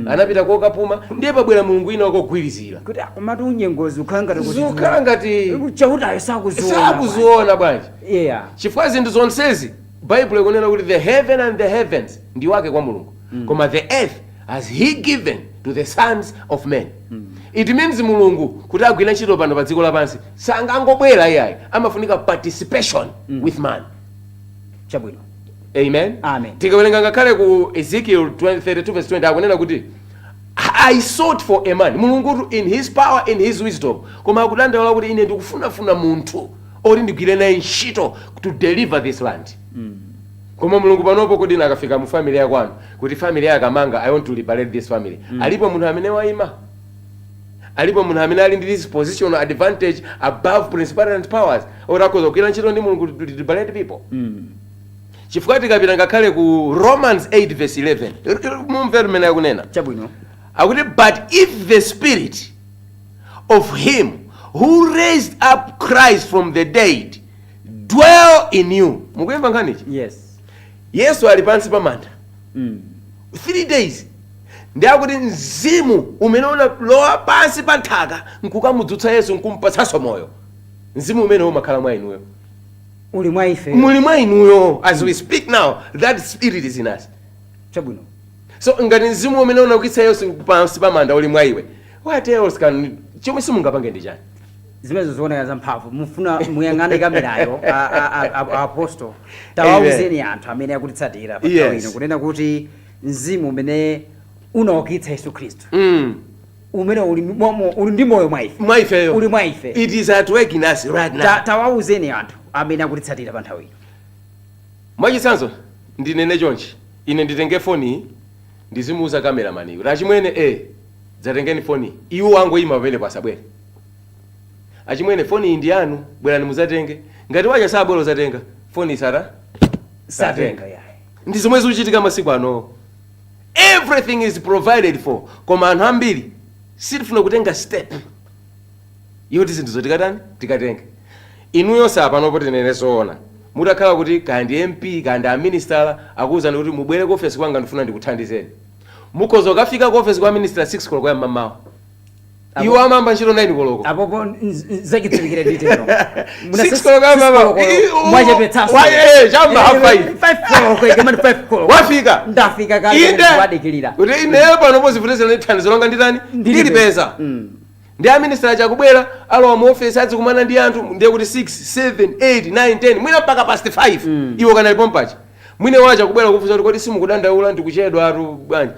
anapita kokapuma, ndiye pabwera Mulungu ina wakogwirizira. Kuti komatu unyengozi ukhala ngati kuti Zikukhala ngati Chautayo sakuziona. Sakuziona bwanji? Chifukwa zinthu zonsezi, Bible ikunena kuti the heaven and the heavens ndi wake kwa Mulungu, koma the earth has he given to the sons of men. It means Mulungu kuti agwire ntchito pano pa dziko lapansi, sangangobwera iyayi, amafunika participation with man. Amen. Amen. Tikawerenga ngakhale ku Ezekiel 20, 32 verse 20, akunena kuti, "I sought for a man." Mulungutu in his power, in his wisdom, koma akudandaula kuti ine ndikufunafuna munthu oti ndigwire naye ntchito to deliver this land. Koma Mulungu panopo, kuti akafika mu family yakwanu kuti family yakamanga, "I want to liberate this family," alipo munthu amene wayima? Alipo munthu amene ali ndi this positional advantage above principalities and powers oti akhoza kugwira ntchito ndi Mulungu to liberate people? Chifukwa tikapita ngakhale ku Romans 8 verse 11, mumve limene akunena. Akuti, "But if the spirit of him who raised up Christ from the dead dwell in you." Mukuyimva nkhanichi? Yes. Yesu ali pansi pa manda 3 days, ndi akuti mzimu umene unalowa pansi pa nthaka nkukamudzutsa Yesu nkumpatsanso moyo, mzimu umene umakhala mwa inuyo. Uli mwa ife. Muli mwa inuyo. As we speak now, that spirit is in us. So ngati mzimu umene unaukitsa Yesu pansi pa manda uli mwa iwe, what else can, chomwe simungapange ndi chani? Zimenezo zioneka zamphamvu. Mufuna muyang'ane kamerayo, apostle, tawauzeni anthu amene akutitsatira pa nthawi ino kunena kuti mzimu umene unaukitsa Yesu Khristu, umene uli ndi moyo mwa ife, mwa ifeyo, uli mwa ife, it is at work in us right now. Tawauzeni anthu amene akutitsatira pa nthawi ino. Mwachitsanzo, ndinene chonchi: ine nditenge foni, ndizimuuza cameraman kuti, "Achimwene, dzatengeni foni." Iwo angoyima pamene pasabwere. "Achimwene, foni iyi ndi yanu, bwerani muzatenge." Ngati wacha sabwera uzatenga foni, isata satenga yayi. Ndi zomwe zikuchitika masiku ano. Everything is provided for, koma anthu ambiri sitifuna kutenga step yoti zinthu zotikatani tikatenge. Inuyo sapanopo, tinene zoona, mutakhala kuti kaya ndi MP, kaya ndi aministala, akuwuzani kuti mubwere ku ofesi kwanga, ndifuna ndikuthandizeni, mukhoza kukafika ku ofesi kwa minister 6 koloko ya mmamawa. Iwo amamba ntchito 9 koloko. Apopo zachidziwikire nditero. 6 koloko ya mmamawa. Mwachepetsaso. Chamba half five. 5 koloko, ikamati 5 koloko. Wafika. Ndafika kale. Inde. Wadikirira. Kuti ineyo pano zivutizana, thandizo langa nditani? Ndilipeza. Ndi aminister achakubwera, alowa mu office, adzikumana ndi anthu, ndiye kuti 6, 7, 8, 9, 10, mwina mpaka past 5. Iwo kanalipo mpacha mwine wacha kubwera kufunsa kuti, "Kodi simukudandaula, ndikuchedwa atu bwanji?"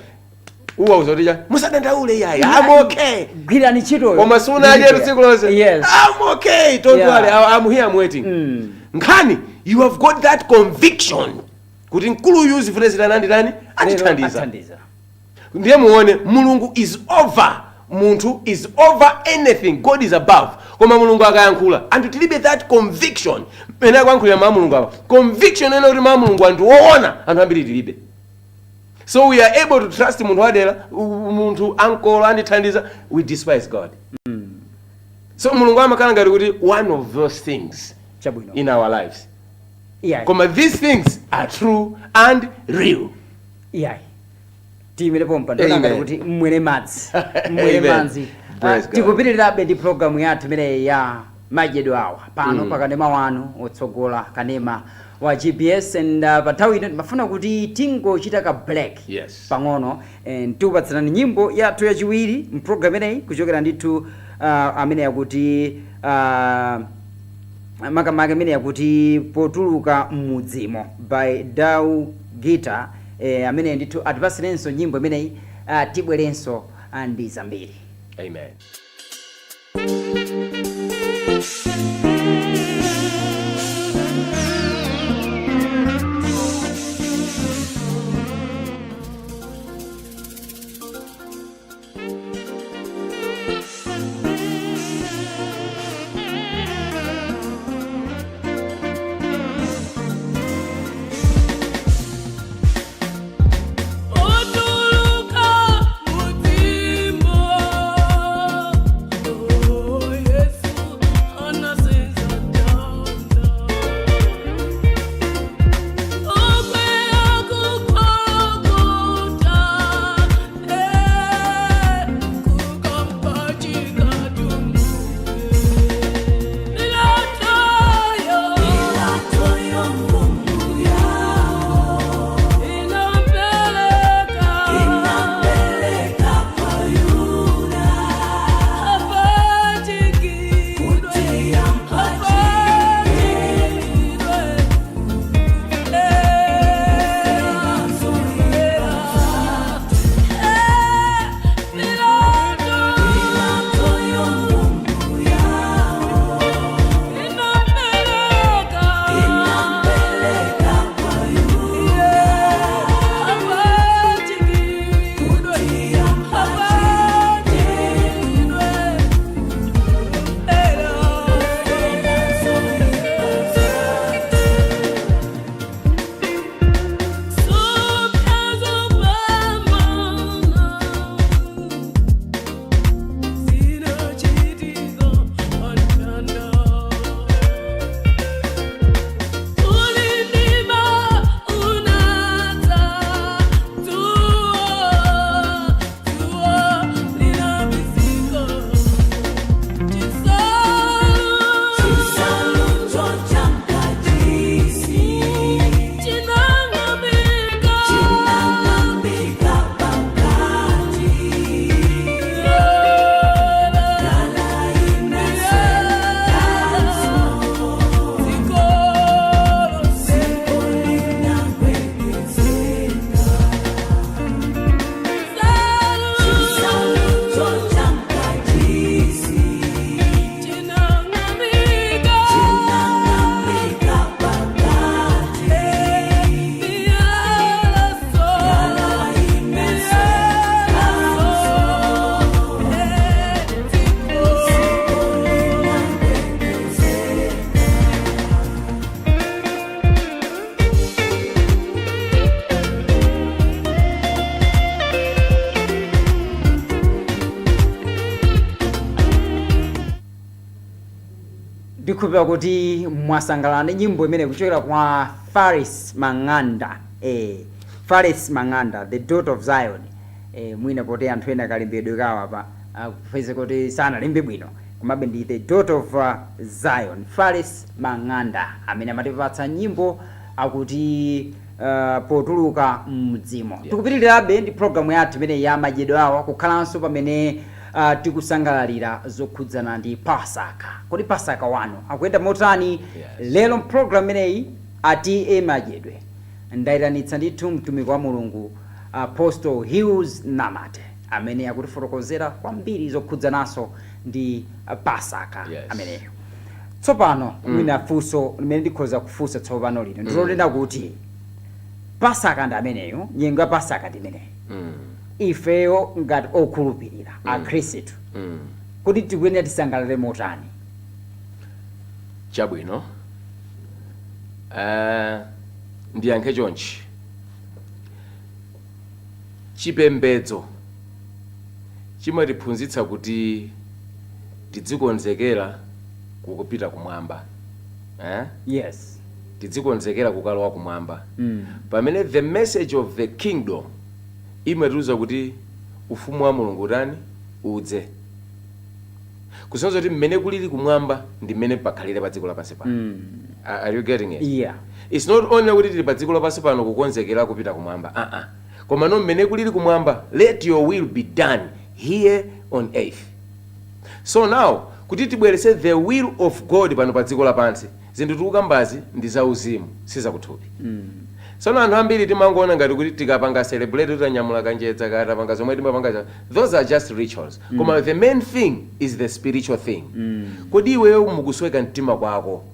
Uwauza kuti cha, "Musadandaule iyayi, I'm okay." Gwirani ntchitoyo. Koma sunadye tsiku lonse. "I'm okay, don't worry, I'm here, I'm waiting." Nkhani, you have got that conviction kuti mkuluyu zifune zitani, anditani, andithandiza. Athandiza. Ndiye muone, Mulungu is over munthu, is over anything. God is above. Koma Mulungu akayankhula, anthu tilibe that conviction. Pene akuyankhulira mawu Mulungu apa, conviction ena kuti mawu Mulungu anthu woona, anthu ambiri tilibe. So we are able to trust munthu wadera, munthu ankolo andithandiza. We despise God. So Mulungu amakhala ngati kuti one of those things in our lives. Koma these things are true and real. Iyayi, tiyimire pompa. Ndionangati Amen. kuti mmwere madzi, mmwere Amen. madzi. Praise God. Tikupitirirabe ndi programu yathu imeneyi ya madyedwe awa pano pakanema wanu otsogola, kanema wa GBS. And pa nthawi ino timafuna kuti tingochita ka break pang'ono and tikupatsirani nyimbo yathu yachiwiri mpulogalamu imeneyi, kuchokera ndithu amene yakuti makamaka imene yakuti "Potuluka M'mudzimo" by Dau Gita, amene ndithu atipasirenso nyimbo imeneyi. Tibwerenso ndi zambiri. Amen. Potuluka m'mudzimo. Ndikhulupira kuti mwasangalala ndi nyimbo imene kuchokera kwa Faris Mang'anda, Faris Mang'anda, the Daughter of Zion. Mwina poti anthu ena kalembedwe kawo apa akupeze kuti sanalembe bwino, komabe ndi the Daughter of Zion, Faris Mang'anda, amene amatipatsa nyimbo akuti "Potuluka Mdzimo". Tikupitirirabe ndi programu yathu imene ya madyedwe awa, kukhalanso pamene tikusangalalira zokhudzana ndi Pasaka. Kodi Pasaka wanu akuyenda motani? Yes. Lero mpulogalamu imeneyi ati madyedwe, ndayitanitsa ndithu mtumiki wa Mulungu, Apostle Hughes Namate, amene akutifotokozera kwambiri zokhudzananso ndi Pasaka ameneyo. Tsopano mwina funso limene ndikhoza kufunsa tsopano lino ndilonena kuti Pasaka ndi ameneyo, nyengo ya Pasaka ndi imeneyo. Ifeyo ngati okhulupirira, akhristu, kuti tikuyenera tisangalale motani? Chabwino, ndiyankhe chonchi: chipembedzo chimatiphunzitsa kuti tidzikonzekera kukupita kumwamba, eh? Yes. Tidzikonzekera kukalowa kumwamba, pamene the message of the kingdom imatiuza kuti ufumu wa Mulungu utani? Udze. Kusonyeza kuti mmene kulili kumwamba ndi mmene pakhalire pa dziko lapansi pano. Are you getting it? Yeah. It's not only kuti tili pa dziko lapansi pano kukonzekera kupita kumwamba, uh -uh. Koma no, mmene kulili kumwamba, let your will be done here on earth. So now kuti tibweretse the will of God pano pa dziko lapansi, zinthu tikukambazi ndi zauzimu, sizakuthupi. Tsono anthu ambiri timangoona ngati kuti tikapanga celebrate, titanyamula kanjedza, kaya tapanga zomwe timapanga, those are just rituals. Koma the main thing is the spiritual thing. Kodi iweyo mukusweka mtima kwako,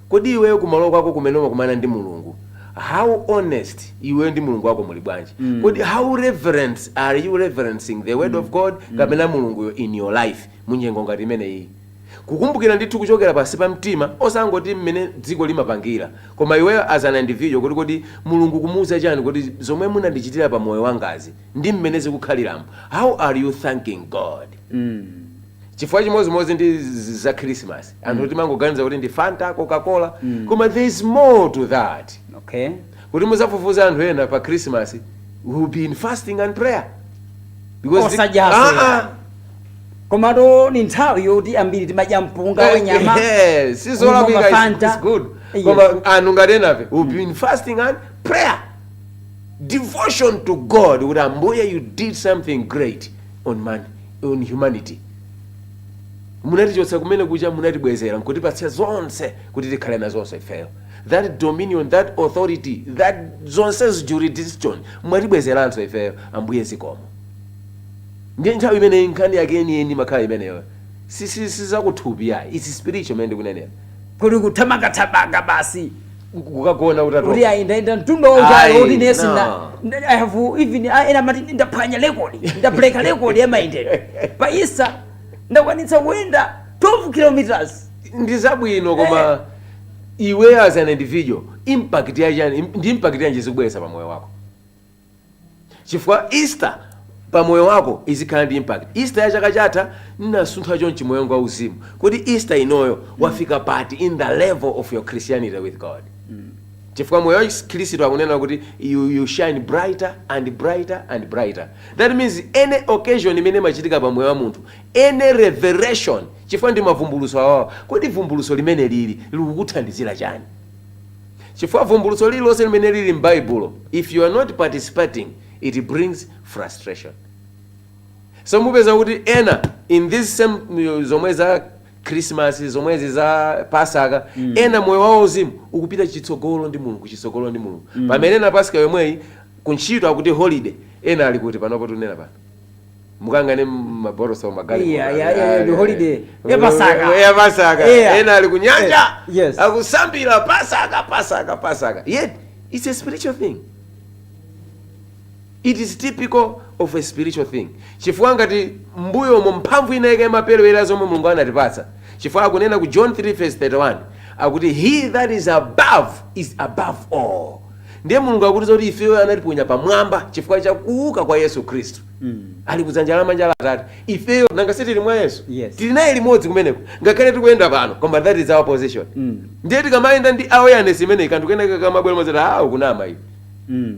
kodi iweyo kumalo kwako kumene umakumana ndi Mulungu, how honest iweyo ndi Mulungu wako muli bwanji? Kodi how reverence are you reverencing the word of God kapena Mulunguyo in your life munyengo ngati imeneyi? Kukumbukira ndithu kuchokera pansi pa mtima, osangoti mmene dziko limapangira, koma iweyo as an individual, kuti kodi Mulungu kumuuza chani kuti zomwe munandichitira pa moyo wangazi ndi mmene zikukhaliramo, how are you thanking God? Chifukwa chimodzimodzi ndi za Christmas, anthu timangoganiza kuti ndi Fanta, Coca-Cola, koma there is more to that. Kuti muzafufuza, anthu ena pa Christmas will be in fasting and prayer because Osadyaso. Ah, ah. Komatu ni nthawi yoti ambiri timadya mpunga wa nyama, sizolakwika, kumwa Fanta. It's good. Yes. Koma anthu ngati enafe will be in fasting and prayer, devotion to God, kuti Ambuye, you did something great on man, on humanity. Munatichotsa kumene kucha, munatibwezera nkutipatsa zonse kuti tikhale nazonso ifeyo, that dominion, that authority, that zonse jurisdiction, mwatibwezeranso ifeyo, Ambuye, zikomo. Ndiye nthawi imene nkhani yake yeniyeni makhala imeneyo, sizakuthupi yayi, it's spiritual imene ndikunenera. Kuti kuthamangathamanga basi, kukagona utatopa. Kuti ayi, ndaenda mtunda wautali, Ayi, kuti nesi no. I have even ena amati ndaphwanya record, ndabreka record ya mayendedwe pa Easter, ndakwanitsa kuyenda 12 kilometers. Ndi zabwino, koma iwe as an individual, impact yachani, ndi impact yanji zikubweretsa pa moyo wako? Chifukwa Easter pa moyo wako izikhala ndi impact. Easter ya chaka chatha nnasuntha chonchi moyo wanga wauzimu. Kodi Easter inoyo wafika pati in the level of your Christianity with God? Chifukwa moyo wa Khristu akunena kuti you shine brighter and brighter and brighter. That means any occasion imene imachitika pa moyo wa munthu, any revelation, chifukwa ndi mavumbulutso awawa, kodi vumbulutso limene lili likukuthandizira chani? Chifukwa vumbulutso lililonse limene lili m'Baibulo, if you are not participating, it brings frustration. So mupeza kuti ena in this same zomwe za Christmas, zomwezi za Pasaka, ena moyo wawo uzimu ukupita chitsogolo ndi Mulungu, chitsogolo ndi Mulungu, pamene na Pasaka yomweyi kuntchito akuti holiday, ena ali kuti panopo tunena pano mukangane maboroso magali. Yeah, the holiday ya Pasaka. Ya Pasaka. Ena ali kunyanja, akusambira. Pasaka, Pasaka, Pasaka, yet it's a spiritual thing. It is typical of a spiritual thing, chifukwa ngati mbuyomo mphamvu inayika imaperewera zomwe Mulungu anatipatsa. Chifukwa akunena ku John 3 verse 31 akuti, "He that is above is above all." Ndiye Mulungu akutiza kuti ifeyo anatiponya pamwamba chifukwa cha kuuka kwa Yesu Khristu. Ali kudzanja lamanja la Atate. Ifeyo nanga sitili mwa Yesu? Yes. Tili naye limodzi kumeneko, ngakhale tikuyenda pano, koma that is our position. Ndiye tikamayenda ndi awareness imeneyi, kanthu kenaka kamabwera mazati, "Ah, ukunama iwe."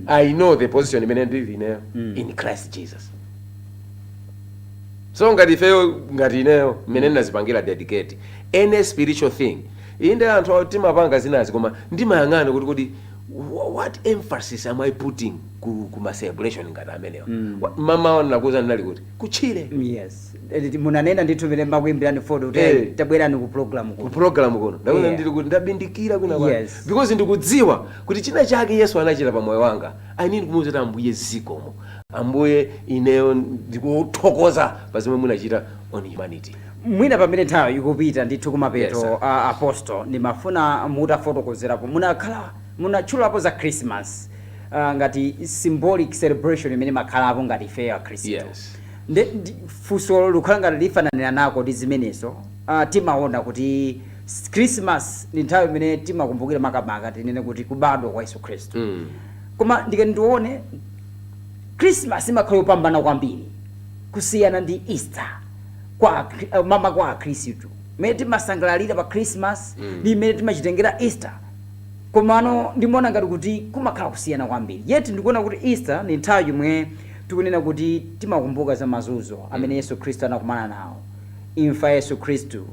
I know the position imene ndili ineyo in Christ Jesus. So ngati ifeyo, ngati ineyo mmene ndinazipangira dedicate any spiritual thing, inde anthu awo timapanga zinazi, koma ndimayang'ana kuti what emphasis am I putting ku ma celebration ngati amenewa. Mama nakuza ndinali kuti kutchire. Yes. Munanena ndithu mene makuimbirani foni kuti tabwerani ku program ku kuno. Program kuno ndakuza ndili kuti ndabindikira kwina kwake because ndikudziwa kuti china chake Yesu anachita pa moyo wanga. I need kumuwuza kuti, "Ambuye, zikomo. Ambuye, ineyo ndikuthokoza pa zomwe munachita on humanity." Mwina pamene nthawi ikupita ndithu kumapeto, Yes, sir. Apostle, ndimafuna mutafotokozerapo, munakhala munatchulapo za Christmas ngati symbolic celebration imene makhalapo ngati ifeyo Akhristu. Funso lukhala ngati lifananira nako ndi zimenezo. Timaona kuti Christmas ndi nthawi imene timakumbukira, makamaka tinene kuti kubadwa kwa Yesu Khristu. Koma ndikati ndione, Christmas imakhala yopambana kwambiri kusiyana ndi Easter mama kwa Akhristu. Mmene timasangalalira pa Christmas ndi imene timachitengera Easter, komano ndimaona ngati kuti kumakhala kusiyana kwambiri. Yet ndikuona kuti Easter ni nthawi yomwe tikunena kuti timakumbuka za mazunzo amene Yesu Khristu anakumana nawo, imfa ya Yesu Khristu,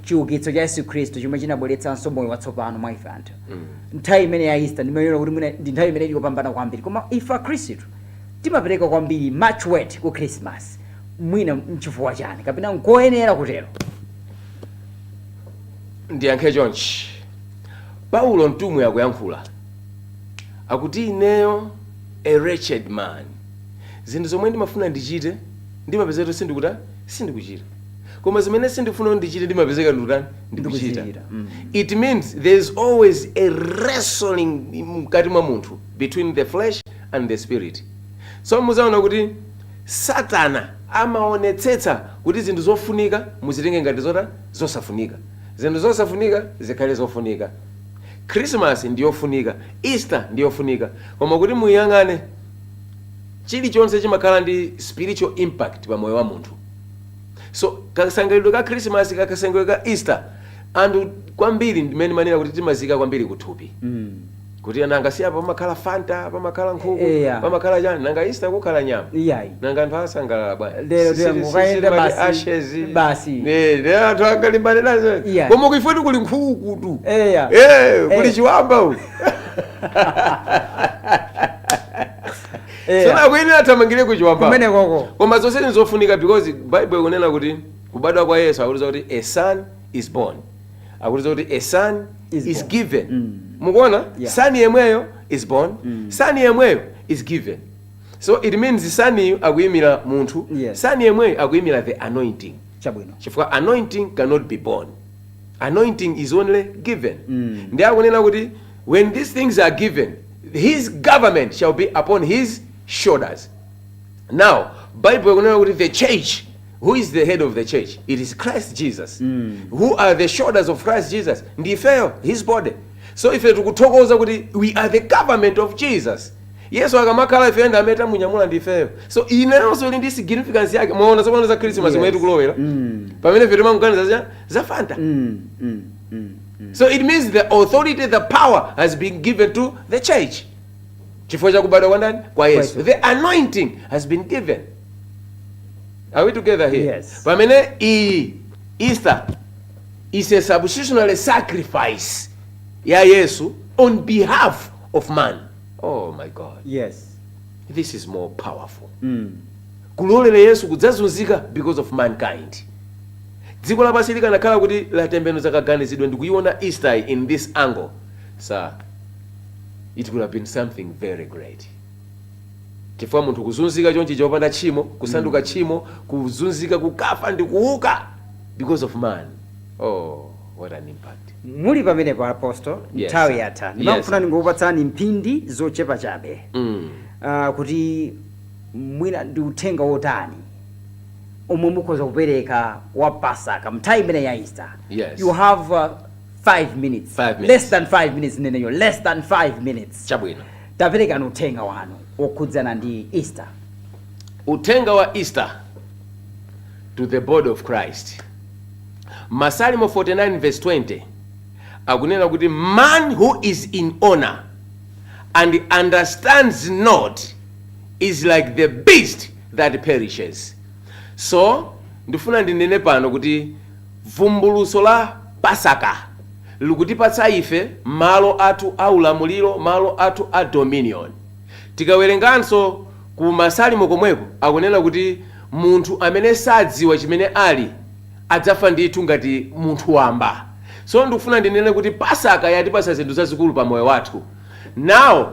chiukitso cha Yesu Khristu chomwe chinabweretsanso moyo watsopano mwa ife anthu. Nthawi imene ya Easter ndimaona kuti mwina ndi nthawi imene ikupambana kwambiri, koma ife Akhristu timapereka kwambiri much weight ku Christmas. Mwina mchifukwa chani, kapena nkoyenera kutero? Ndiyankhe chonchi. Paulo mtumwi akuyankhula, akuti, "Ineyo, a wretched man, zinthu zomwe ndimafuna ndichite ndimapezeka kuti sindikuta sindikuchita, koma zimene sindifuna kuti ndichite ndimapezeka ndikutani? Ndikuchita." Ndikuzichita. It means there is always a wrestling mkati mwa munthu between the flesh and the spirit. So muzaona kuti Satana amaonetsetsa kuti zinthu zofunika muzitenge ngati zota zosafunika, zinthu zosafunika zikhale zofunika. Christmas ndiyofunika, Easter ndiyofunika, koma kuti muyang'ane, chilichonse chimakhala ndi spiritual impact pa moyo wa munthu. So kasangalidwe ka Christmas, kasangalidwe ka Easter, anthu kwambiri ndimene manena kuti timazika kwambiri kuthupi, kuti nanga si apa pamakhala Fanta, pamakhala nkhuku, pamakhala chani. Nanga Easter kukhala nyama? Iyayi. Nanga anthu asangalala bwanji? Lero tiyangokaenda Timati basi. ashes. Basi. Eh, anthu angalimbane nazo? Koma kuifoti kuli nkhuku tu. Eh, kuli chiwamba uku. So akuyenera athamangire ku chiwamba Kumene koko. Koma zonse nizofunika because Bible ikunena kuti kubadwa kwa Yesu, akutiza kuti a son is born, akutiza kuti a son is is born. given. Mukuona? Yeah. Son yemweyo is born, son yemweyo is given. So it means son iyo akuyimira munthu, son yemweyo akuyimira the anointing, chifukwa anointing cannot be born, anointing is only given. Ndi akunena kuti when these things are given, his government shall be upon his shoulders. Now Bible ikunena kuti the church, who is the head of the church? It is Christ Jesus. Who are the shoulders of Christ Jesus? Ndi ifeyo, his body. So ife tikuthokoza kuti we are the government of Jesus. Yesu akamakhala, ife ndi amene tamunyamula, ndi ifeyo. So inenso ili ndi significance yake. Mwaona tsopano za Christmas zimene tikulowera, pamene ife timangoganiza za Fanta. So it means the authority, the power has been given to the church chifukwa cha kubadwa kwa ndani? Kwa Yesu. Yesu. The anointing has been given. Are we together here? Yes. Pamene iyi Easter is a substitutionary sacrifice ya Yesu on behalf of man. Oh my God. This is more powerful. Kulolera Yesu kudzazunzika because of mankind. Dziko lapansi likanakhala kuti latembenuza kaganizidwe ndikuiona Easter in this angle, sir, it would have been something very great, chifukwa munthu kuzunzika chonchi chopanda tchimo, kusanduka tchimo, kuzunzika, kukafa ndi kuuka because of man, oh, what an impact. Muli pamenepo, Apostle, Yes, nthawi sir. yatha. Ndimafuna ndingokupatsani mphindi zochepa chabe kuti mwina ndi uthenga wotani omwe mukhoza kupereka wa Pasaka mnthawi imene ya Easter. Yes. You have 5 minutes. 5 minutes. Less than 5 minutes, neneyo less than 5 minutes. Chabwino. Taperekani uthenga wanu okhudzana ndi Easter. Uthenga wa Easter to the body of Christ. Masalimo 49 verse 20 akunena kuti, "Man who is in honor and understands not is like the beast that perishes." So ndifuna ndinene pano kuti vumbuluso la Pasaka likutipatsa ife malo athu a ulamuliro, malo athu a dominion. Tikawerenganso ku Masalimo komweko, akunena kuti munthu amene sadziwa chimene ali adzafa ndithu ngati munthu wamba. So ndikufuna ndinene kuti Pasaka yatipatsa zinthu zazikulu pa moyo wathu. Now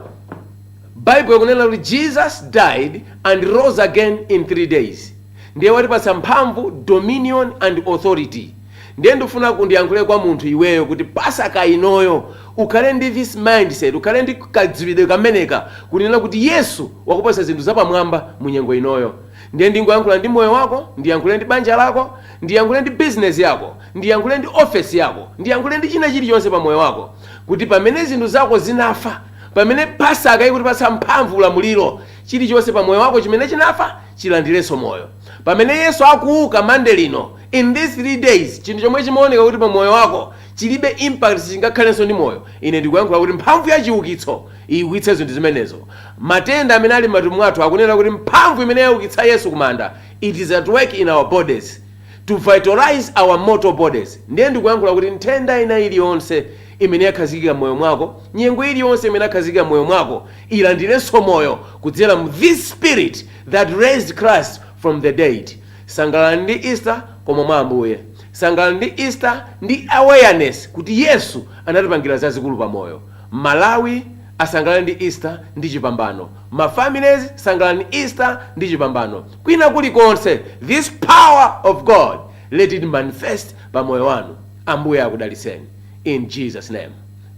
Bible ikunena kuti Jesus died and rose again in 3 days. Ndiye watipatsa mphamvu, dominion and authority. Ndiye ndifuna kundiyankhule kwa munthu iweyo kuti Pasaka inoyo ukhale ndi this mindset, ukhale ndi kadziwidwe kameneka kunena kuti Yesu wakupatsa zinthu zapamwamba mu nyengo inoyo. Ndiye ndingoyankhula ndi moyo wako, ndiyankhule ndi banja lako, ndiyankhule ndi business yako, ndiyankhule ndi office yako, ndiyankhule ndi china chilichonse pa moyo wako, kuti pamene zinthu zako zinafa, pamene Pasaka ikutipatsa mphamvu, ulamuliro, chilichonse pa moyo wako chimene chinafa chilandirenso moyo. Pamene Yesu akuuka Mande lino, in these 3 days, chinthu chomwe chimaoneka kuti pa moyo wako chilibe impact, chingakhalenso ndi moyo, ine ndikuyankhula kuti mphamvu ya chiukitso iukitse zinthu zimenezo. Matenda amene ali m'matupi mwathu, akunena kuti mphamvu imene yaukitsa Yesu kumanda, it is at work in our bodies to vitalize our mortal bodies. Ndiye ndikuyankhula kuti nthenda ina iliyonse imene yakhazikika m'moyo mwako, nyengo iliyonse imene yakhazikika m'moyo mwako, ilandirenso moyo kudzera mu this spirit that raised Christ from the dead. Sangalala ndi Easter koma mwa Ambuye. Sangalala ndi Easter ndi awareness kuti Yesu anatipangira zazikulu pamoyo. Malawi asangalale ndi Easter ndi chipambano. Ma families, sangalala ndi Easter ndi chipambano. Kwina kulikonse, this power of God, let it manifest pamoyo wanu. Ambuye akudalitseni in Jesus' name,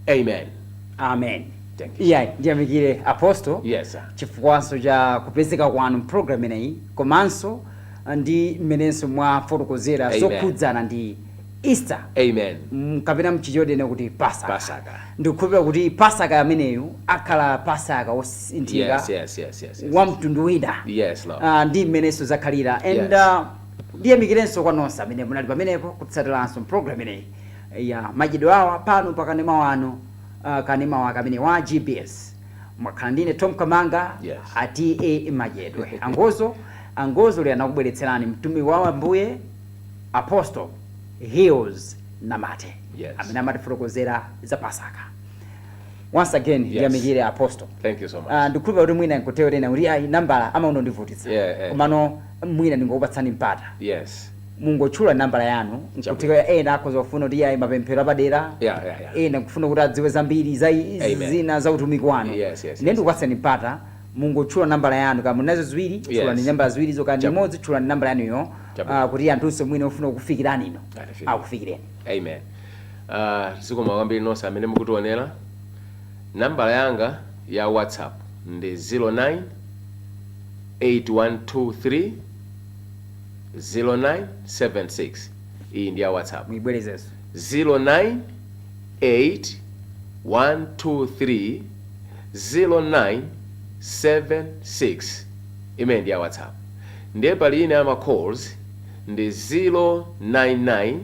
amen. Amen. Thank you. Iyayi, ndiyamikire, Apostle, Yes, sir. chifukwanso cha kupezeka kwanu mpulogalamu imeneyi, komanso ndi mmenenso mwafotokozera Amen. zokhudzana ndi Easter, Amen. Kapena mchichodene kuti Pasaka. Pasaka. Ndikukhulupirira kuti Pasaka ameneyu akhala Pasaka wosinthika, Yes. wa mtundu wina. Yes, Lord. Ndi mmenenso zakhalira and ndiyamikirenso kwa nonse amene munali pamenepo kutsatiranso mpulogalamu imeneyi ya madyedwe awa pano pa kanema wanu, kanema wake amene wa GBS. Mwakhala ndine Tom Kamanga, ati madyedwe angozo angozo lero anakubweretserani mtumiki wa Ambuye, Apostle Hills Namate, amene amatifotokozera za Pasaka. Once again, ndiyamikire, Apostle. Thank you so much. Ndikukhulupirira kuti mwina nkutewerena kuti ayi, nambala amaundondivutitsa, komano mwina ndingokupatsani mpata, mungotchula nambala yanu. Nkutheka ena akhoza kufuna kuti ayi, mapemphero apadera, ena kufuna kuti adziwe zambiri za Amen. zina za utumiki wanu. Ndiye ndikupatsani mpata, mungotchula nambala yanu. Kama munazo ziwiri, tchulani nambala ziwirizo, kandi imodzi, tchulani nambala yanuyo, kuti anthunso mwina ofuna kukufikirani ino Atifikire. akufikireni. Amen. Zikomo kwambiri nonse amene mukutionera. Nambala yanga ya WhatsApp ndi 09 8123 0976. Iyi ndi ya WhatsApp. Muyibwerezenso. 09 8123 0976. Imene ndi ya WhatsApp. Ndiye pali ina ya ma calls, ndi 099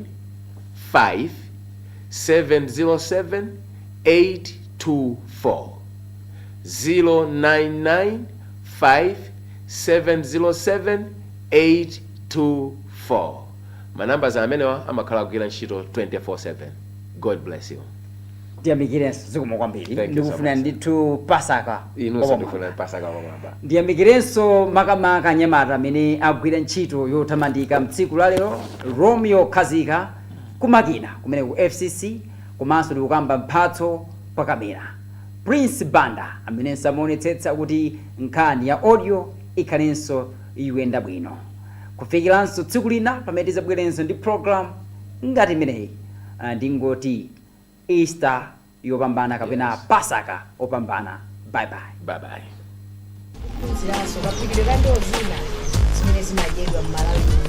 5 707 824, 099 5 707 824. Manamba amenewa amakhala kugwira ntchito 24/7. God bless you. Tiyamikirenso, zikomo kwambiri. Thank you so Ndikufuna much. ndithu Pasaka Inunso. wapamwamba. Ndikufuna Pasaka wapamwamba. Ndiyamikirenso makamaka anyamata amene agwira ntchito yotamandika mtsiku la lero, Romeo Khazika kumakina kumene ku FCC, komanso ndikukamba Mphatso pa kamera, Prince Banda amenenso amaonetsetsa kuti nkhani ya audio ikhalenso ikuyenda bwino. Kufikiranso tsiku lina pamene tizabwerenso ndi program ngati imeneyi, ndingoti Easter yopambana kapena Pasaka opambana. Bye bye. Bye bye. Kuphunziranso kaphikidwe ka ndiwo zina zimene zimadyedwa m'Malawi muno.